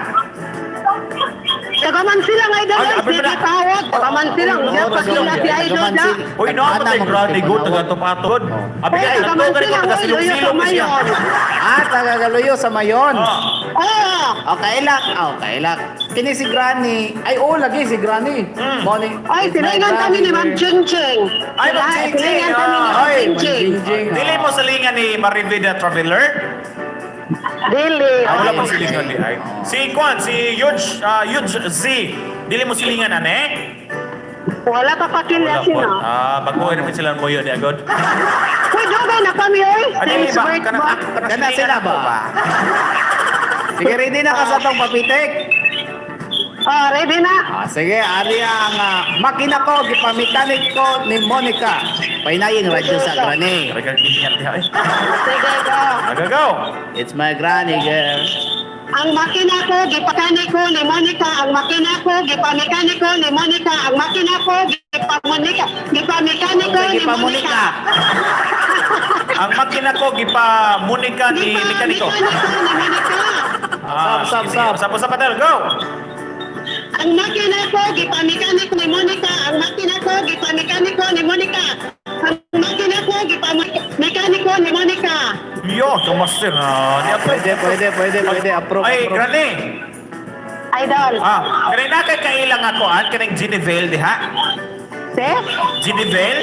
Tagaman sila nga idol, Ay, ay, abi sige pa na. tawag. Tagaman sila, unya pa sila si idol na. Uy, no, Tagana, patay granny good magpanawan. taga-atop-atop. Abi Ay, ka, tagaman nagtugan sila, ko taga uy, luyo sa silong-silong siya. mayon. Ah, tagagaluyo sa mayon. Ah. Oo. Okay lang, okay lang. Kini si Granny. Ay, oo, lagi si Granny. Morning. Ay, silingan kami ni Ma'am Ching Ching. Ay, Ma'am Ching Ching, Silingan kami ni ah. Ma'am Ay, Ching Ma'am Ching. Ching Ching. Dili mo salingan ni Marivida Traveler? Dili. Ah, wala Ay, pang silingan di ay. Si Kwan, si Yuj, Yuj Z. Dili mo silingan ane? Wala pa pakilya Wala po. sila. Ah, baguhin naman sila mo yun, agad. Uy, dugay na kami oy. Ay, dili Since ba? birth Kana, ba? kana Kana silingan sila ako ba? Sige, ready na ka sa tong papitik. Ah, ready na. Ah, sige, ari ang makina ko, gipamekanik ko ni Monica. Pahinaying radyo sa Granny. Kaya silingan di ay. Sige, go. Agagaw. It's my granny girl. Ang makina ko, gipakaniko ni Monica. Ang makina ko, gipamekaniko ni Monica. Ang makina ko, gipamonika. Gipamekaniko Okay, ni gipamonika. Monica. Ang makina ko gipa Monica ni mekaniko. Gipamekaniko ni Monica. Ah, Sab, sige, sab, sige. Usap, usap, Adel. Go. Ang makina ko, gipamekaniko ni Monica. Ang makina ko, gipamekaniko ni Monica. Ang makina ko, gipamekaniko ni Monica. Yo, kamaster na. Ni ako. Pwede, pwede, pwede, pwede. Approve, Ay, approve. granny. Idol. Ah, kanay na kay kailang ako an kanang Genevieve diha. Se? Genevieve?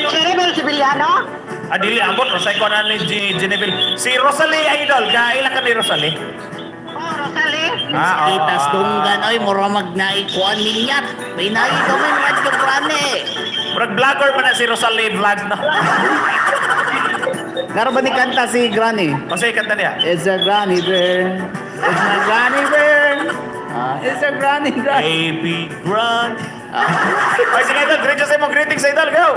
Cerebel Sibiliano? Ah, dili abot rosay ko na ni Genevieve. Si Rosalie Idol, kaila ka ni Rosalie? Oh, Rosalie. Ah, oo. Itas dunggan, oy, mura magnaikuan ninyat. Pinayi kami radyo Granny. Murag vlogger pa na si Rosalie vlog no. Naro ba ni kanta si Granny? Kasi kanta niya. It's a granny bear. It's my granny bear. Ah, it's a granny granny. Baby Grand. Ay, sige Idol, great sa imong greetings Idol, go!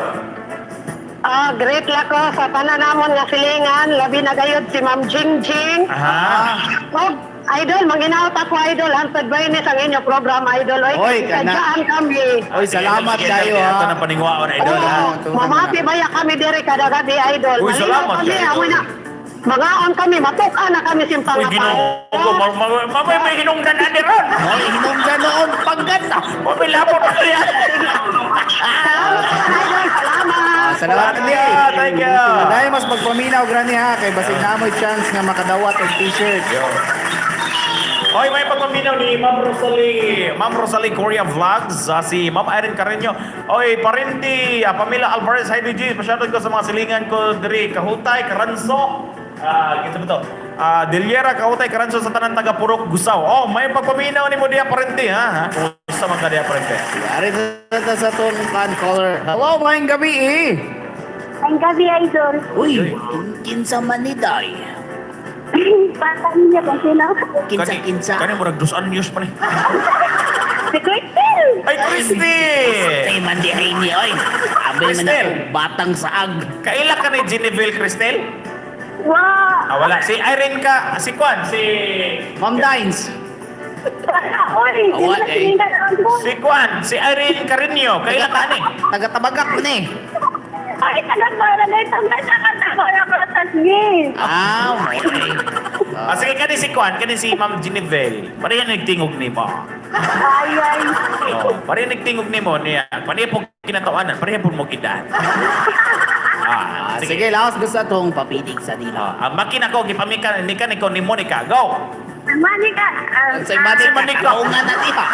Ah, great la ko sa tanan namon nga silingan, labi na gayud si Ma'am Jing Jing. Aha. Og idol, manginaot ako idol, hantod ba ini sa inyo program idol oy. Oy, kana. Kadyaan kami. Oy, salamat Sige, kayo sige, Ato ha. na paningwaon Idol ha. Oo, mamati baya kami diri kada gabi idol. Uy, Malinaw salamat kami, kayo, idol. amoy na. Magaon kami, matuk-an na kami simpang Uy, Ginoo ko, mamay may hinungdan ani ron. Oy, hinungdan noon pagkanta. Mamay lapot na niya. Salamat idol, salamat. Ah, salamat Thank ni. you, thank you. Dahil mas magpaminaw granny ha kay basig na mo'y chance nga makadawat og t-shirt. Hoy, may pagpaminaw ni Ma'am Rosalie, Ma'am Rosalie Korea Vlogs, si Ma'am Irene Carreño. Oy, Parindi, Pamela Alvarez, hi DG, pa-shoutout ko sa mga silingan ko diri, Kahutay, Karanso. Ah, kita ba to? Ah, Deliera, Kahutay, Karanso sa tanan taga Purok, Gusaw. Oh, may pagpaminaw ni mo diya Parindi, ha? Ha? Kumusta man ka diya Parindi? Yari sa sa tong kan caller. Hello, maayong gabi eh. Ang gabi idol. Uy, kinsa man ni day? Bata niya kung sino. Kinsa kinsa. Kani murag dos news pa ni. Si Crystal. Ay, Christy! Tay man di ay ni oy. Abay man Cristel. ako batang saag. Kaila ka ni Genevieve Cristel? Wow. Ah, wala. Si Irene ka, si Kwan, si. Ma'am Dines. Oy, Awa, eh. Si Kwan, si Irene Carino, kaila ka ni? Taga-tabagak man eh. Ay, tagang barangay, tanggal na ka sa tasgi. Ah, okay. Ah, sige, kani si Kwan, kani si Ma'am Genevieve. Pareha nagtingog nimo. Ay, ay. Oh, pareha nagtingog nimo niya. Pareha po kinatawanan, pareha po mo kidan. Ah, Ah, sige. sige, laos gusto tong papitig sa dila. Ah, ang makina ko gipamikan ni ko ni Monica. Go. Manika. Unsay Manika? Manika. Tarungan na diha.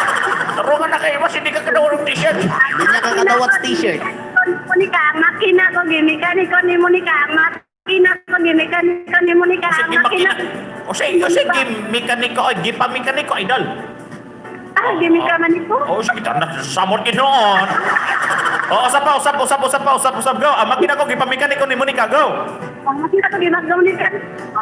Tarungan na kayo, mas hindi ka kadawat og t-shirt. Di na ka kadawat sa t-shirt. Monica, ang makina ko gimekaniko ni Monica, ang makina ko gimekaniko ni Monica, Kasi ang makina. gimakina. O sige, o sige, mekaniko, ay, gipa-mekaniko, idol. Ah, gimikamaniko. Oh, sige, tanda, samot ginoon. Oh, usap pa, usap, usap, usap pa, usap, usap, go. Ang makina ko, gipa-mekaniko ni Monica, go. Ang makina ko gimekaniko.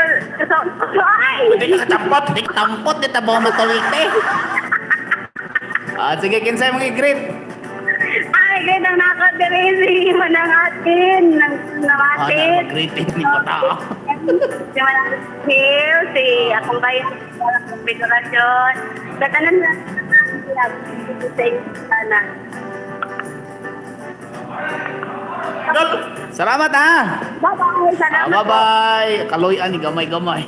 Ay! Hindi ka katampat. Di tampot di ta ba matulte. Ah, sige, kinsay mong i-greet. Ay, ganda na ako diri si Manang Atin, ng Ah, na atin. mag-greeting ni bata. Si Manang Phil, si akong bayan, akong federasyon. Sa tanan na sa inyo sana. Idol. Salamat ha. Bye-bye. Ah, Salamat. bye-bye. Kaloy ani gamay-gamay.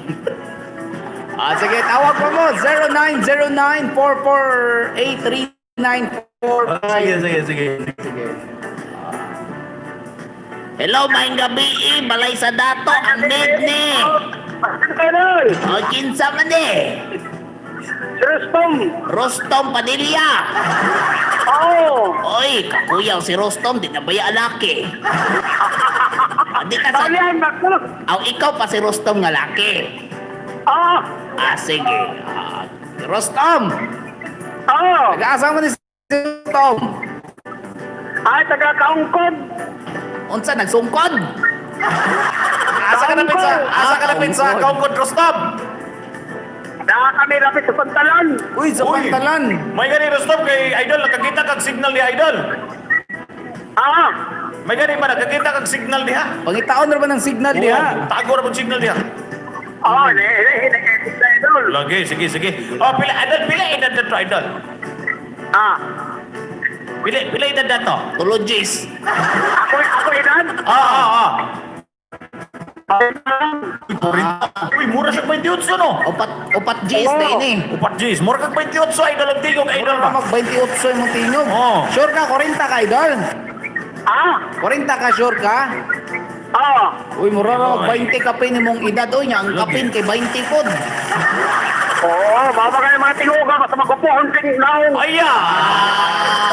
Ah, sige, tawag pa mo 0909-448-3945. Sige, sige, sige. Sige. Ah. Hello, maayong gabi, eh. Balay sa dato ang ni. Idol! O kinsa man eh. Rustom! Rostom Padilla. Oo! Oy, kakuyaw si Rostom, di na baya alaki. Ah, di ka sa... Talian, bakto! Aw, ikaw pa si Rostom nga laki. Oo! Ah, sige. Ah, Rostom! Oo! Nag-aasa mo ni si Rostom. Ay, taga-kaungkod! Unsa nagsungkod? Asa ka napit sa, asa ka napit sa Kaungkod Rostom? Naa kami rapid sa pantalan! Uy, sa Uy. pantalan. May gani Rostom kay Idol, nakakita kag signal ni Idol. Ah! May gani ba nakakita kag signal diha? Pangitaon ra ba ng signal diha? Oo, Tago ra pag signal diha. Oo, ne, ne, ne, ne, idol! Lagi, sige, sige. Oh, pila idol, pila edad na to, idol. Ah! Pila pila edad na to. Tulo G's. Ako, ako edad? Ah, ah, ah. Uy, 40. Uy, mura siya 28 no. Upat upat G's na ini. Upat G's, mura kag 28 idol ang tingog idol Mura ba? mag 28 imong tingog. Oo. Sure ka 40 ka idol? Ah! 40 ka sure ka? Oo! Uy, mura ra mag Oy. 20 kapin imong edad oy nya ang kapin kay 20 pod. Oo, baba kayo mga tinguga, basta magkupuhon ting naong! Aya!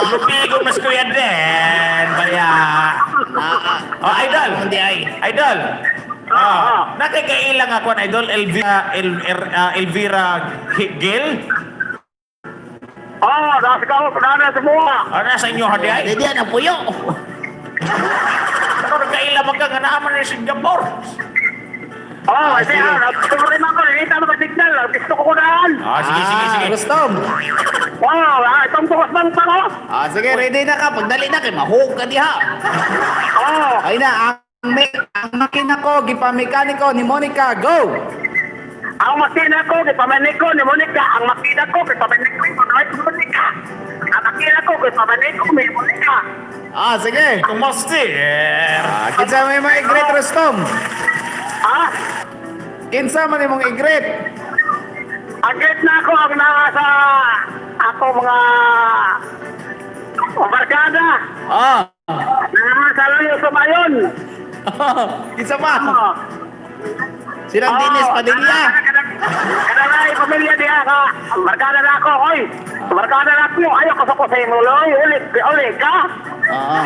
Lupigo mas kuya din. Baya. Ah, ah. Oh, idol. Hindi ay. Idol. Ah, nakakailang ako na idol Elvira El, Er- ah, Elvira Gil. Oo, nasa ka, nasa sa buwa! Ah, nasa inyo hadi ay. Di diyan ang puyo. Pero nagkaila man ka nga naaman ni Singapore. Oo, kasi ah, nagtuloy ako, nakita mo signal, gusto ko kunaan! Ah, sige, sige, sige. Rostom. Wow, ah, itong bukas bang pa ko? Ah, sige, ready na ka. Pagdali na kay mahog ka diha. Oo! Ay na ang ang makina ko gipamekaniko ni Monica. Go. Ang makina ko, gipamaniko ni Monica. Ang makina ko, gipamaniko ni Monica. Ang makina ko, gipamaniko ni Monica. Ah, sige. Itong master. Ah, kinsa may mga i-greet Rostom? Ah, Kinsa man imong i-greet? agit na ako ang nasa ako mga barkada. Ah. Nasa layo sumayon. Kinsa pa? Oo. Silang Dennis Padilla. Kanang pamilya diha ka. Barkada na ako, oy. Barkada na ako. Ayaw ko sa ko sa imo, loy. Uli, uli ka. Ah.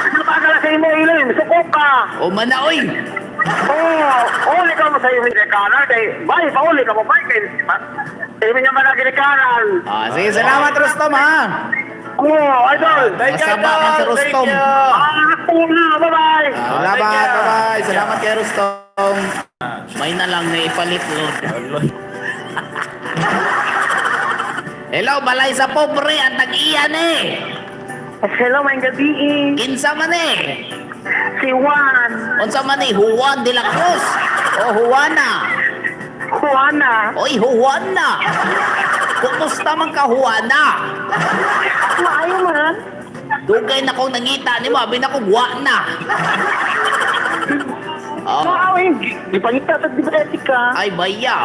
Ano pa ka sa imo, iloy? Suko ka. O mana oy. Oo, uli ka mo sa imo ginikanan kay bay pauli ka mo bay kay imo niya man ang ginikanan. Ah, sige, salamat Rostom ha. Oo, idol. Thank you, Masama man si idol. Thank Rostom. you. Ah, na, bye-bye. Salamat, Thank you. bye-bye. Salamat kay Rostom. May na lang na ipalit lord. Hello, balay sa pobre ang tag-iyan eh. Hello, may gabi. Kinsa man eh. Si Juan. Unsa man eh, Juan de la Cruz. O Juana. Juana. Oy, Juana. Kumusta man ka, Juana? Maayo man. Dugay na kong nangita nimo, abi na ko wa na. Oh, Maayo, gipangita sa diabetica. ay baya.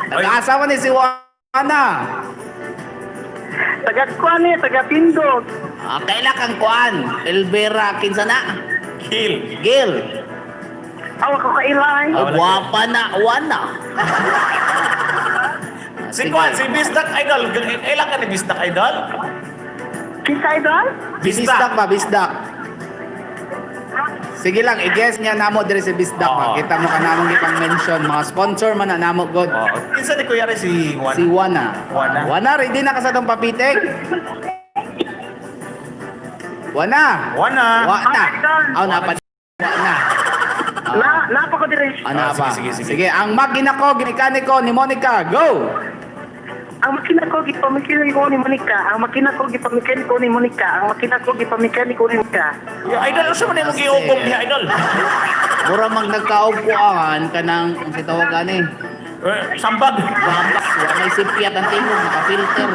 Nag-aasawa ni si Juana. Taga kuan eh, taga Pindog. Ah, kaila kang kuan? Elvira kinsa na? Kill. Gil. Awa ko kailay. Oh, gwapa na, Wana. Si Kwan, si Bisdak Idol. Ilan ka ni Bisdak Idol? Kinsa, idol? Si Bisdak ba, Bisdak? Sige lang, i-guess niya namo diri si Bisdak ba. Oo. Kita mo ka namong ipang mention mga sponsor man na namo god. Oh, kinsa ni Kuya Ray si Juan? Si Wana. Wana. Wana, ready na ka sa tong papitik? Wana. Wana. Wana. Aw na pa. Wana. Na, napa ko diri. Ana Ah, pa. sige, sige, sige. Sige, ang makina ko gimekaniko ni Monica. Go. Ang makina ko gipamikaniko ni Monica. Ang makina ko gipamikaniko ni Monica. Ang makina ko gipamikaniko ni Monica. Ya, idol, unsa man imong giugong niya, idol? Mura mag nagkaugpuan kanang ang sitawag ani. Eh, sambag. Bambas, wa may sipyat ang tingog, naka-filter.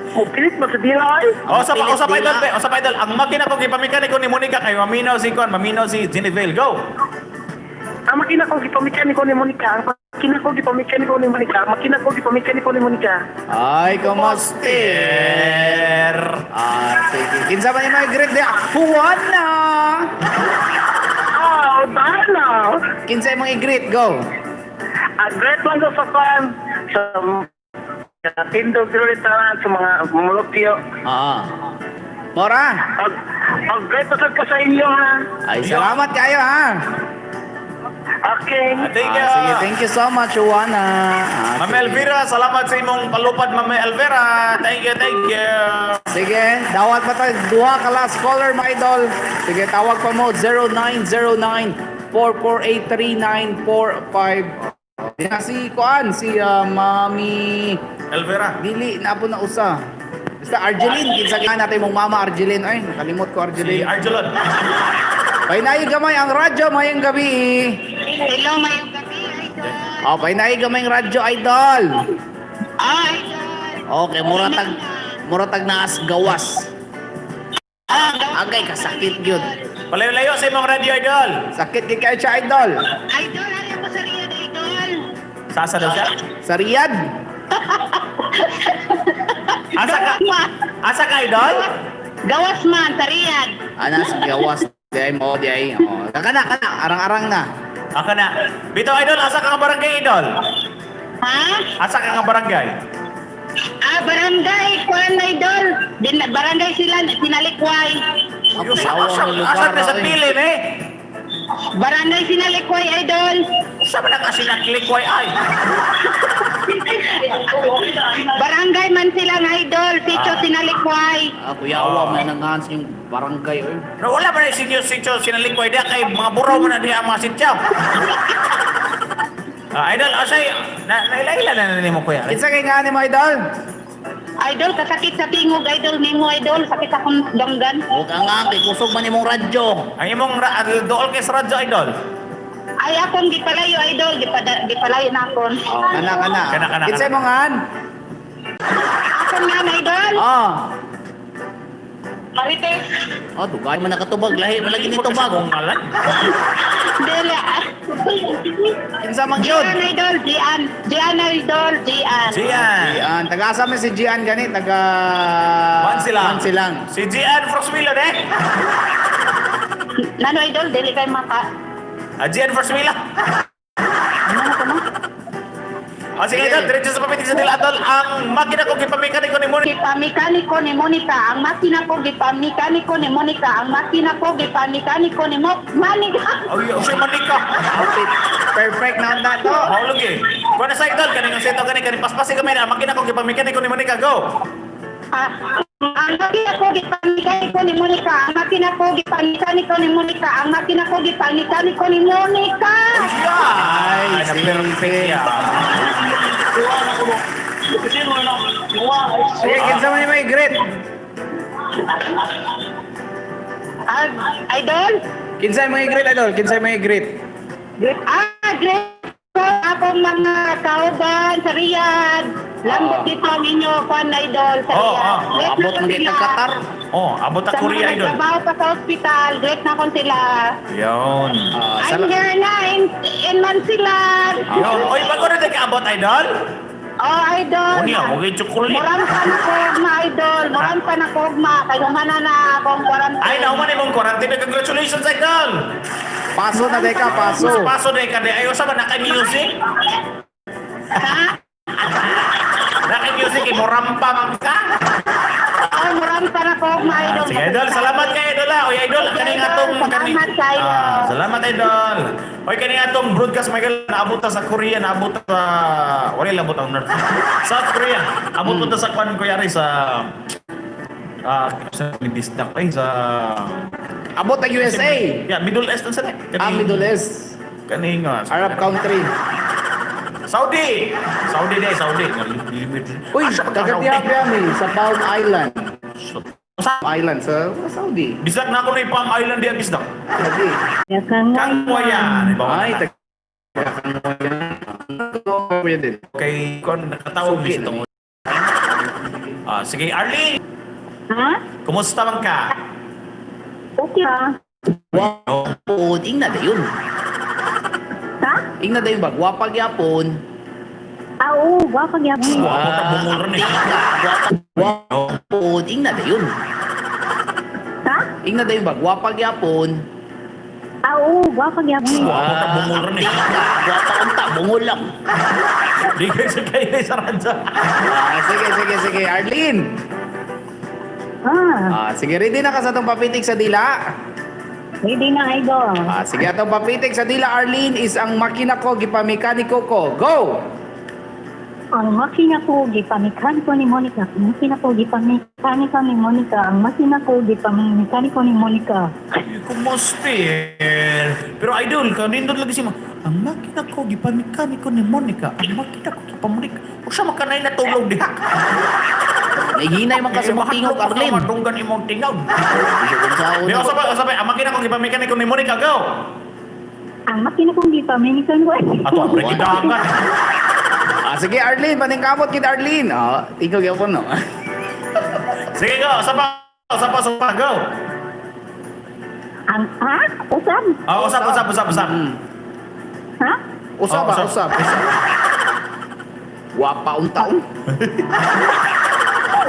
Oh, pilit mo sa dilay. O sa pa, Pilit o sa pa, idol, dila. be, o sa pa, idol. Ang makina ko gipamekaniko ni Monica kay maminaw si Kwan, maminaw si Genevieve. Go. Ang makina ko gipamikaniko ni Monica. Ang makina ko gipamikaniko ni Monica. Ang makina ko gipamikaniko ni Monica. Ay, kumusta? Er. Ah, sige. Kinsa man yung mga great day? Juana! Oh, tama. Kinsa yung mga great? Go. Ang great lang ko sa kwan. Sa sa tindog diri tanan sa mga mulupyo. Ah. Mora. Ang great pasag ko sa inyo ha. Ay, salamat kayo ha. Okay. Thank you. Ah, sige, thank you so much, Juana. Ah, Ma'am sige. Elvira, salamat sa imong palupad, Ma'am Elvira. Thank you, thank you. Sige, dawat pa tayo. Duha ka last caller, my idol. Sige, tawag pa mo. 0909-448-3945. Di na si Kuan, si Mami Elvira. Dili, na po na usa. Basta Arjeline, kinsa ka natin mong mama Arjeline. Ay, nakalimot ko Si Arjeline. Arjulon. Painayi gamay ang radyo mayong gabi. Hello, mayong gabi, idol. Oh, painayi gamay ang radyo, idol. Ah, idol. Okay, mura tag naas gawas. Agay kasakit gyud. Palayo-layo sa imong radio, idol. Sakit gid kayo siya, idol. Idol, ari ako sa Riyadh, idol. Sasa daw siya. Sa Riyadh. Asa ka? Asa ka, idol? Gawas man, sa Riyadh. Anas gawas di ay mo di ay. Oh, kana kana arang-arang na. Ako na. Bito, idol, asa ka nga barangay, idol? Ha? Asa ka nga barangay? Ah, barangay, kuan idol. Din, barangay sila, Sinalikway. Ang Asa, yawa asa, ng lugar. asa na sa eh. pilin, eh? Barangay Sinalikway, idol. Asa man ang asinaklikway ay? Barangay man sila nga, idol. Sitio Sinalikway. Ah, kuya awa may nangahans yung barangay oy. No, wala ba na yung senior sitio sinalikway diya kay mga buraw man na diya ang mga sitio. Ah, idol, asay, na, naila-ila na na nimo kuya. Kinsa kay nga ni mo, idol? Idol, kasakit sa tingog, idol. Nimo, idol. Sakit sa akong danggan. Huwag ka nga kay kusog man imong radyo. Ang imong dool kay sa radyo, idol. Ay, akong gipalayo, idol. Gipalayo na akon. Oh, kana kana. Kana, kana, Kinsa kana. mo ngan? Akong nga, idol. Oh. Marites. Oh, dugay man nakatubag lahi man lagi ni tubag. Kung ngalan. Dili. Kinsa man gyud? Gian, idol. Gian. Gian, idol. Gian. Gian. Gian, taga asa man si Gian gani? Taga Mansilang. Mansilang. Si Gian Frosmilo, eh. Nano, idol? Dili kay maka. Ah, Gian Frosmilo. Ano na ko, no? O sige, idol, diretso sa papitik sa dila, idol. Ang makina ko gipamikaniko ni Monica. Gipamikaniko ni Monica, ang makina ko gipamikaniko ni Monica, ang makina ko gipamikaniko ni Mo Manika. Ay, oh, siya manika. Outfit. Perfect na unta to. Mahulog eh. Kuha na sa idol, kaning ang seto kaning kaning paspasi kami na. Ang makina ko gipamikaniko ni Monica, go. Ah, ang makina ko gipamikaniko ni Monica, ang makina ko gipamikaniko ni Monica, ang makina ko gipamikaniko ni Monica. Ay, Ay, na perfect sige. yan. Sige, kinsa man yung may great? Ah, idol? Kinsa yung mga great, idol? Kinsa yung mga great? Ah, great ko akong mga kauban sa Riyadh. Lambot dito ang inyo, kwan idol sa Oh, Riyadh. ah. Great na Abot ko man sila. kitag Qatar. Oh, abot Sa ang Korea, mga idol. nagtrabaho pa sa ospital, great na kon sila. Yun. Ah, I'm sala- here na in Mansilan. Yun. Oy, bago na tayo kaabot, idol. Oh, idol. Unya, huwag chocolate. Murang pa na kogma, idol. Murang pa na kogma. Kay humana na akong quarantine. Ay, nauman imong quarantine. Congratulations, idol. Paso na deka, paso. Paso de ka de. Ayo sa ba na kay music? Na kay music kay morampa man ka. Ay, marami pa na po, mga idol. Sige, idol, salamat kay idol ah. Oy, idol, kani nga tong kani. Salamat kayo. Ah, salamat, idol. Oy, kani nga tong broadcast, Michael, naabot ta sa Korea, naabot ta sa wala labot ang North. South Korea. Abot ta sa kwan kuya sa sa Bisdak ay sa Abot ang USA. Yeah, Middle East ang sa Ah, Middle East. Kani nga. Arab country. Saudi. Saudi day, Saudi. Uy, taga-Tiapiami sa Palm Island. Sa Island sa Saudi. Bisdak na ako na Palm Island diya Bisdak. Saudi. Kangwayan. Ay, taga Kangwayan din. Kay kon nakatawag Suki ni tungod. Ah, sige Arlene, Ha? kumusta man ka? Okay ah. Wapon, ingna dayon. Ha? Ingna dayon ba gwapa gyapon. Ah, oo, gwapa gyapon. Wapo ta bungol ron eh. Gwapa ingna dayon. Ha? Ingna dayon ba gwapa gyapon. Ah, oo, gwapa gyapon. Wapo ta bungol ron eh. Gwapa unta bungol lang. Di kay sa kay sa radyo. Ah, sige, sige, sige. Arlene. Ah, Ah, sige, ready na ka sa atong papitik sa dila. ready na, idol. Ah, sige, atong papitik sa dila, Arlene, is ang makina ko, gipamekaniko ko. Go! Ang makina ko, gipamikaniko ni Monica. Ang makina ko, gipamikaniko ni Monica. Ang makina ko, gipamikaniko ni Monica. Kumusta? Pero idol, kanindot lagi si ma. Ang makina ko gipamekaniko ni Monica. Ang makina ko gipamonika. Usa makanay na tulog diha. Nahinay man ka sa mong tingog, Arlene. Madunggan imong tingog. Sa Di usap usap ang makina ko gipamekaniko ni Monica go. Ang makina ko, gipamikaniko. Ato ang gidangan. Ah, sige, Arlene, paningkamot kid Arlene. Ah, tingog gyapon no. Sige go, usap pa. Usap usap pa, go. Ang, ha? Usab? Ah, usap usap usap usap. Ha? Usap Oh, ba? usap. Usap. Gwapa unta. oh.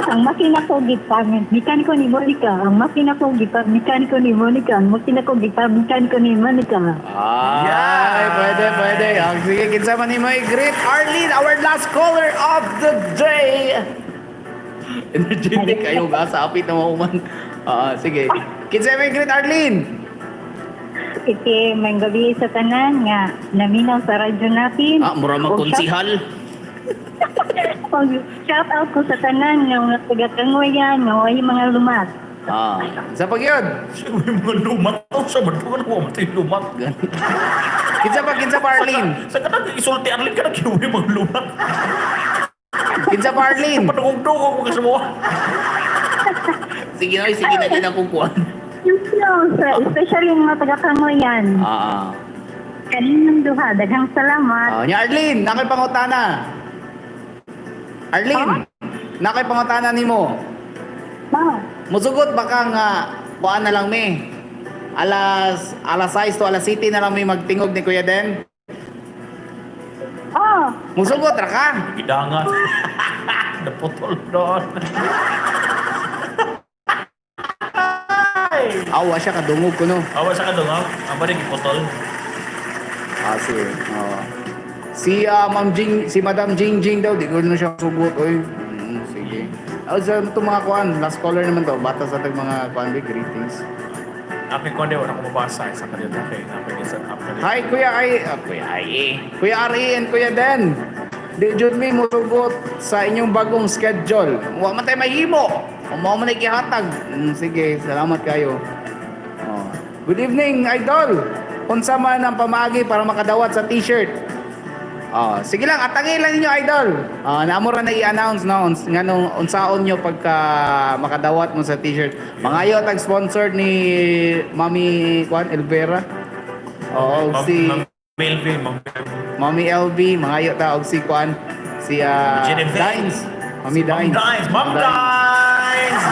Ang makina ko, gipamikaniko ni Monica. Ang makina ko, gipamikaniko ni Monica. Ang makina ko, gipamikaniko ni Monica. Ay, Yeah. pwede, pwede. Ah, sige, kinsa man nimo i-greet Arlene, our last caller of the day. Energetic kayo ga sa apit na mauman. Ah, sige. Kinsa mo i-greet Arlene? Iti, may gabi sa tanan nga naminaw sa radyo natin. Ah, mura Og magkonsihal. Og shout out ko sa tanan nga mga taga-Kangoyan nga way mga lumat. Ah, sa pagyud. May mga lumat to sa madungan ko matay lumat. Kinsa pa Arlene? Sa kanang isulti Arlene ka nagkiwi mga lumat. Kinsa pa Arlene? Padugog-dugog ko kasi mo. Sige na, sige na din akong kuwan. Yun lang, especially yung mga taga-Kangoyan. Ah. Kaninong duha, daghang salamat. Ah, nya Arlene, nakay pangutana. Arlene, nakay pangutana nimo. Ah, Musugot baka nga kuan na lang mi. Alas alas 6 to alas 7 na lang mi magtingog ni Kuya Den. oh, Musugot ra ka. Gidangan. Naputol doon. Awa siya kadungog ko no. Awa sa kadungaw. Ang ba giputol? Ah, sige. Oo. Si Ma'am Jing, si Madam Jing Jing daw, di ko na siya sugot oy. Sige. Oh, sa itong mga kuan, last caller naman to, bata sa tag mga kuan, big greetings. Aking konde, wala ko mabasa sa kanila. Okay, aking isang up kanila. Hi Kuya Ay, Kuya Ay. Eh. Kuya Ari and Kuya Den. Di jud mi musugot sa inyong bagong schedule. Wa man tay mahimo. Mao man ay gihatag. Sige, salamat kayo. Oh. Good evening, idol. Unsa man ang pamaagi para makadawat sa t-shirt? Oh, sige lang, atangin lang ninyo, idol. Ah, naamo ra na i-announce no nganong unsaon nyo pagka makadawat mo sa t-shirt. Mangayo tag sponsor ni Mami Kwan Elvera. Oo, Ma'am- si Ma'am Melvin, Ma'am Melvin. Mami LV, mangayo ta og si Kwan, si Genevieve. Dines. Mami Ma'am Dines. Dines! Ma'am Dines!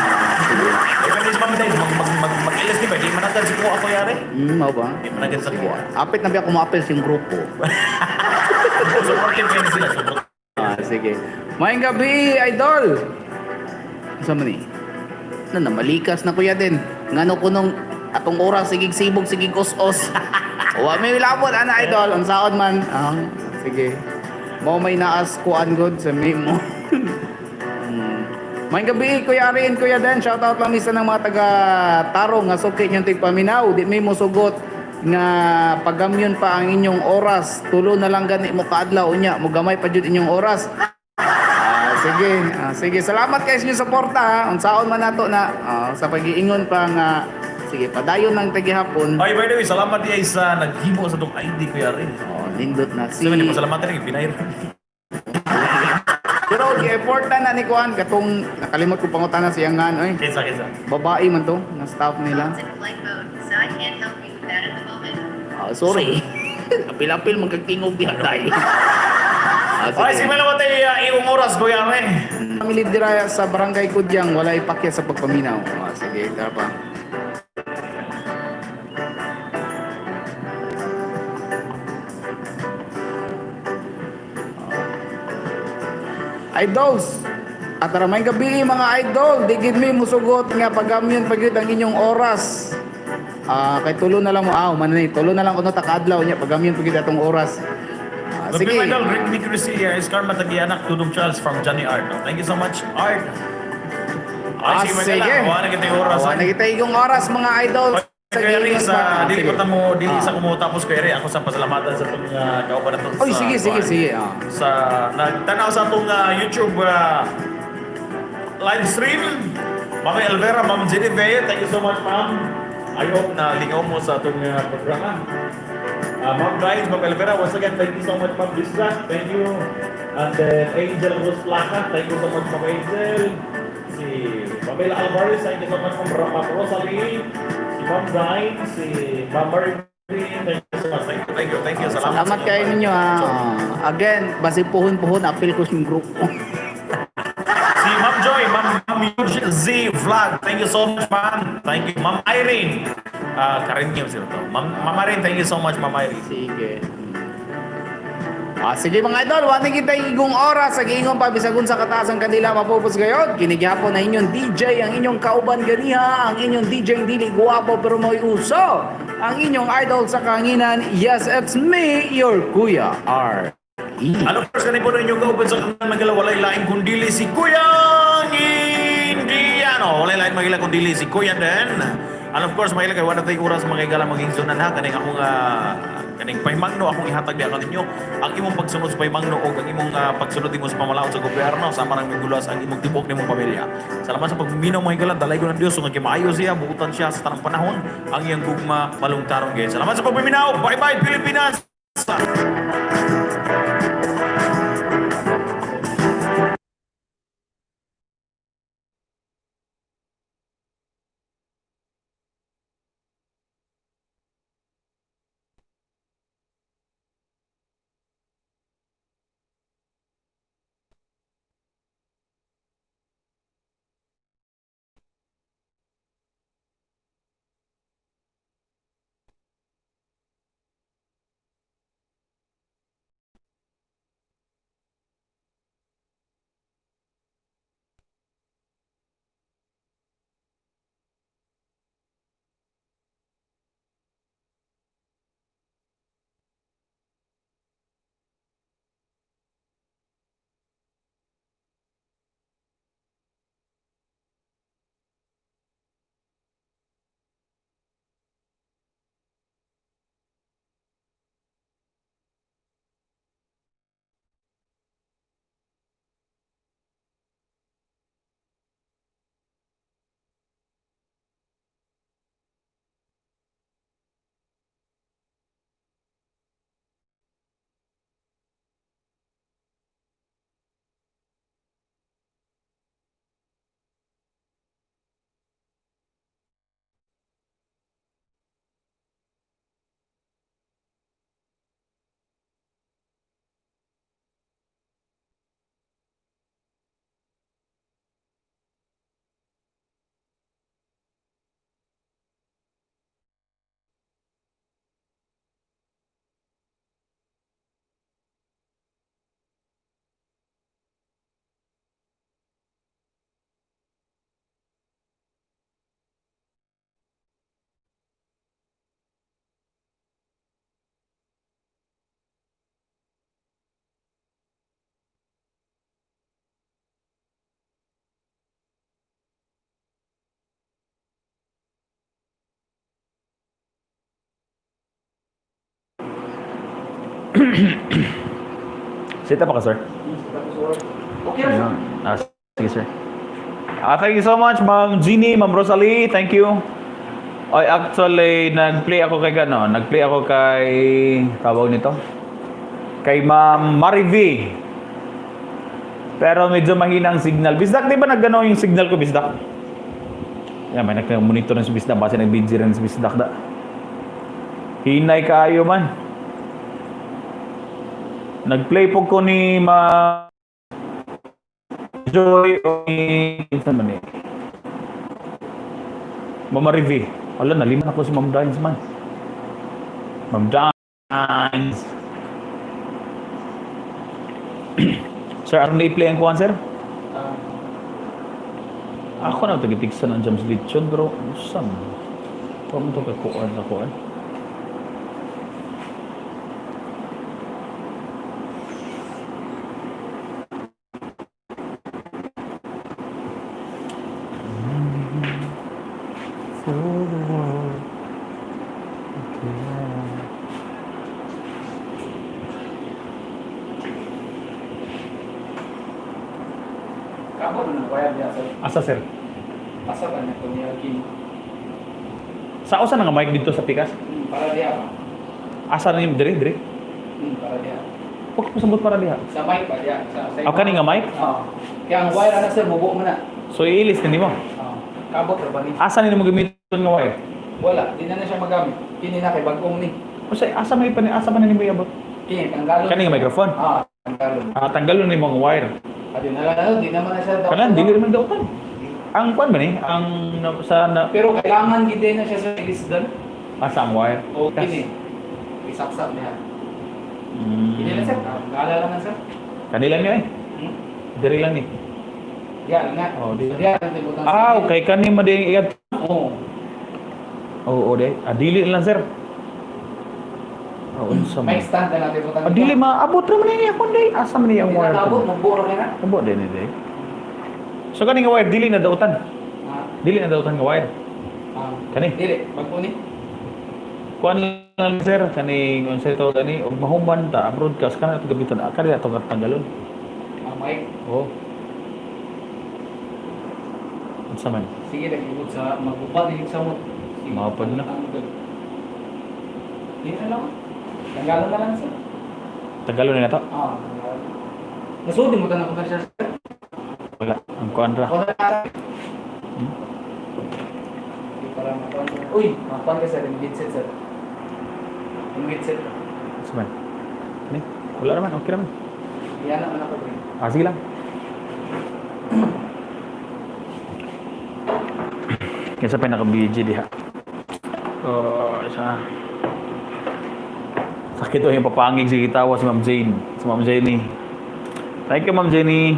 Eh, kasi si Ma'am Dines, mag, mag, mag, mag-ilas di ba? Di managan si Kuya ako yari. Mao ba? Di managan sa Kuya. Apit na biya kumapil yung grupo. Supportive kayo sila. Supportive. Ah, sige. Maayong gabi, idol. Unsa man ni? Na namalikas na kuya din. Ngano kunong atong oras sigig sibog sigig os-os. Wa may labot ana, idol, unsaon man. Ah, sige. Mo may naas kuan god sa memo. May gabi, Kuya Arin, Kuya Dan, shout out lang misa ng mga taga Tarong nga suki inyong tigpaminaw. Di may mosugot nga pagamyon pa ang inyong oras. Tulo na lang gani mo kaadlaw unya, mo gamay pa jud inyong oras. Ah, sige, ah, sige. Salamat kayo sa inyong suporta ha. Unsaon man nato na sa pag-iingon pa nga sige, padayon ng tagihapon. Ay, by the way, salamat diay sa naghimo sa tong ID, Kuya Rin. Oh, nindot na si. Sige, di pa salamat rin, pinayro. Pero gi-effort na ni Kuan katong nakalimot ko pangutana siya nga ano eh. Kinsa, kinsa. Babae man to na staff nila. Phone's in flight mode, so I can't help you with that at the moment. Ah, sorry. Apil-apil magkagtingog diha tayo. Ah, Ay, sige sige. lang tayo iyong oras, Kuya Rin. Family dira sa Barangay Kudyang walay pakya sa pagpaminaw. Ah, sige, tara pa. Ah. Idols, at aramay gabi mga idol, di gid mi musugot nga pagamyon pagyud ang inyong oras. Ah, kay tulo na lang mo, ah, man ni, tulo na lang kuno ta kaadlaw nya pagamyon pagyud atong oras. Ah, Sige. sige. Idol, Rick Nick Crucilia, Iskar Matagianak, Tudong Charles from Johnny Art. Thank you so much, Art. Ay, Ah, sige, sige. Wala na kita yung oras. Wala na kita yung oras mga idol. Sa Kuya Ray, sa Ah, dili sige. ko tamo dili Ah. sa kumo tapos Kuya Ray, ako sa pasalamatan sa itong kauban nato Oy, sa sige, sige, kuan. sige. Ah. Sa nagtanaw sa atong YouTube live stream. Ma'am Elvera, Ma'am Genevieve, thank you so much, ma'am. I hope na lingaw mo sa atong programa. Ma'am Bryce, Ma'am Elvera, once again, thank you so much, Ma'am Lisa. Thank you. And then Angel Rose Placa, thank you so much, Ma'am Angel. Si Mabel Alvarez, thank you so much, Ma'am Ma'am Rosalie. Si Ma'am Dine, si Ma'am Marvin, thank you so much. Thank you, thank you, thank you. Salamat, Salamat sa kayo inyong ninyo ha. Ah, again, basi puhon-puhon apil ko sa group. Si Ma'am Joy, Ma'am Ma'am Yuj Z Vlog. Thank you so much, ma'am. Thank you, Ma'am Irene. Ah, Karen Kim sino to. Ma'am Ma'am Irene, thank you so much, Ma'am Irene. Sige. Ah, sige mga idol, wala kita igong oras sa giingon pa bisag unsa kataas ang kandila mapupos gayon. Kini gihapon na inyong DJ, ang inyong kauban ganiha, ang inyong DJ dili guwapo pero mo'y uso. Ang inyong idol sa kahanginan, yes, it's me, your Kuya R. E. Ano first kanina po ninyo kauban sa kanang magala walay laing kundili si Kuya Indiano. Walay laing magila kundili si Kuya Den. And of course, mahila kay wala tay oras mga higala maging sunan ha kaning akong kaning pahimangno akong ihatag diha kaninyo ang imong pagsunod sa pahimangno og ang imong pagsunod nimo sa pamalaod sa gobyerno sama nang migulas ang imong tibok nimong pamilya. Salamat sa pagminaw mga higala, dalay ko ng Dios nga kimaayo siya, buutan siya sa tanang panahon ang iyang gugma malungtaron gayud. Salamat sa pagpaminaw. Bye bye Pilipinas. Sita pa ka, sir? Okay ra, sir. Ayun. Ah, sige, sir. Ah, thank you so much, Ma'am Jeannie, Ma'am Rosalie. Thank you. Ay, actually, nag-play ako kay gano. Nag-play ako kay, tawag nito? Kay Ma'am Marivi. Pero medyo mahina ang signal. Bisdak, di ba nag-gano yung signal ko, Bisdak? Yan, may nag-monitor na si Bisdak. Base nag-busy rin si Bisdak da. Hinay kaayo man. Nag-play po ko ni Ma'am Joy o ni, kinsa man eh? Mama Rivi. Wala, nalima na ko si Ma'am Dines man. Ma'am Dines. Sir, aron na i-play ang kuwan, sir? Ah, Ako na tagitigsan ang James Litchon, pero saan? Huwag mo ito kakuan sa kuan. For the world. Okay. Kaabot na ng wire niya, sir. Asa, sir? Asa ba na kung niya kini? Sa usa na nga mic dito sa pikas? Para diha ba? Asa na yung dire dire? Para diha. Huwag ko pasabot para diha. Sa mic ba diha? Sa Ah, kani nga mic? Oo. Kaya ang wire ana sir, mubo mo na. So iilis na nimo. Oo. Kabot ra ba ni? Asa ni mo gamiton nga wire? Wala, di na na siya magamit. Kini na kay bagong ni. Usa asa may pa asa man nimo iabot? Kini tanggalon. Kani nga microphone? Ah, tanggalon. Ah, tanggalon nimo ang wire. Ah, di na lang, di naman na siya dapat. Kanan dili man dautan. Ang kuan ba ni? Ang sa na, Pero kailangan gid na siya sa ilisdan. asa ang wire? O kini. Isaksak niya. Kini lang sir, tanggalon lang na sir. Kanila niyo eh. Hmm? Diri lang ni. Diya lang nga. Oh, di. Diya lang tibutan. Ah, okay kani mo din iad. Oo. Oo, oh, di. Ah, dili lang sir. Oh, unsa May man. stand na natin butang. Ah, dili maabot ra man ni akon day. Asa man ni ang Di na wire? kaabot, mubo ra na. Abot din ni day. So kani nga wire dili na dautan. Ah, Dili na dautan nga wire. ah. Kani. Dili, bago ni. Kuan lang sir kani unsa ito kani og mahuman ta broadcast kana ato gamiton kani ato tanggalon. Ang mic. Oh. Unsa man? Sige, nag-ibot sa maguba ni sa mo. Sige, Mapad na. tanggal. Di na lang. Tanggalan na lang sir. Tanggalon na to. Ah, tanggalan. Nasudi mo tanong ko siya sir. Wala ang kuan ra. Ako na lang. Di para makuan. Uy, makuan ka sir, yung headset sir. Yung headset. Unsa man? Kani? Wala raman, okay raman. Yan naman ako bro. Ah, sige lang. Kaysa pa naka-BG diha. Oh, isa. Sakit oh yung papangig si gitawa si Ma'am Jane. Si Ma'am Jenny. Thank you, Ma'am Jenny.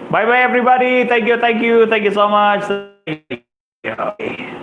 Bye-bye, everybody. Thank you, thank you. Thank you so much. Thank you. Okay.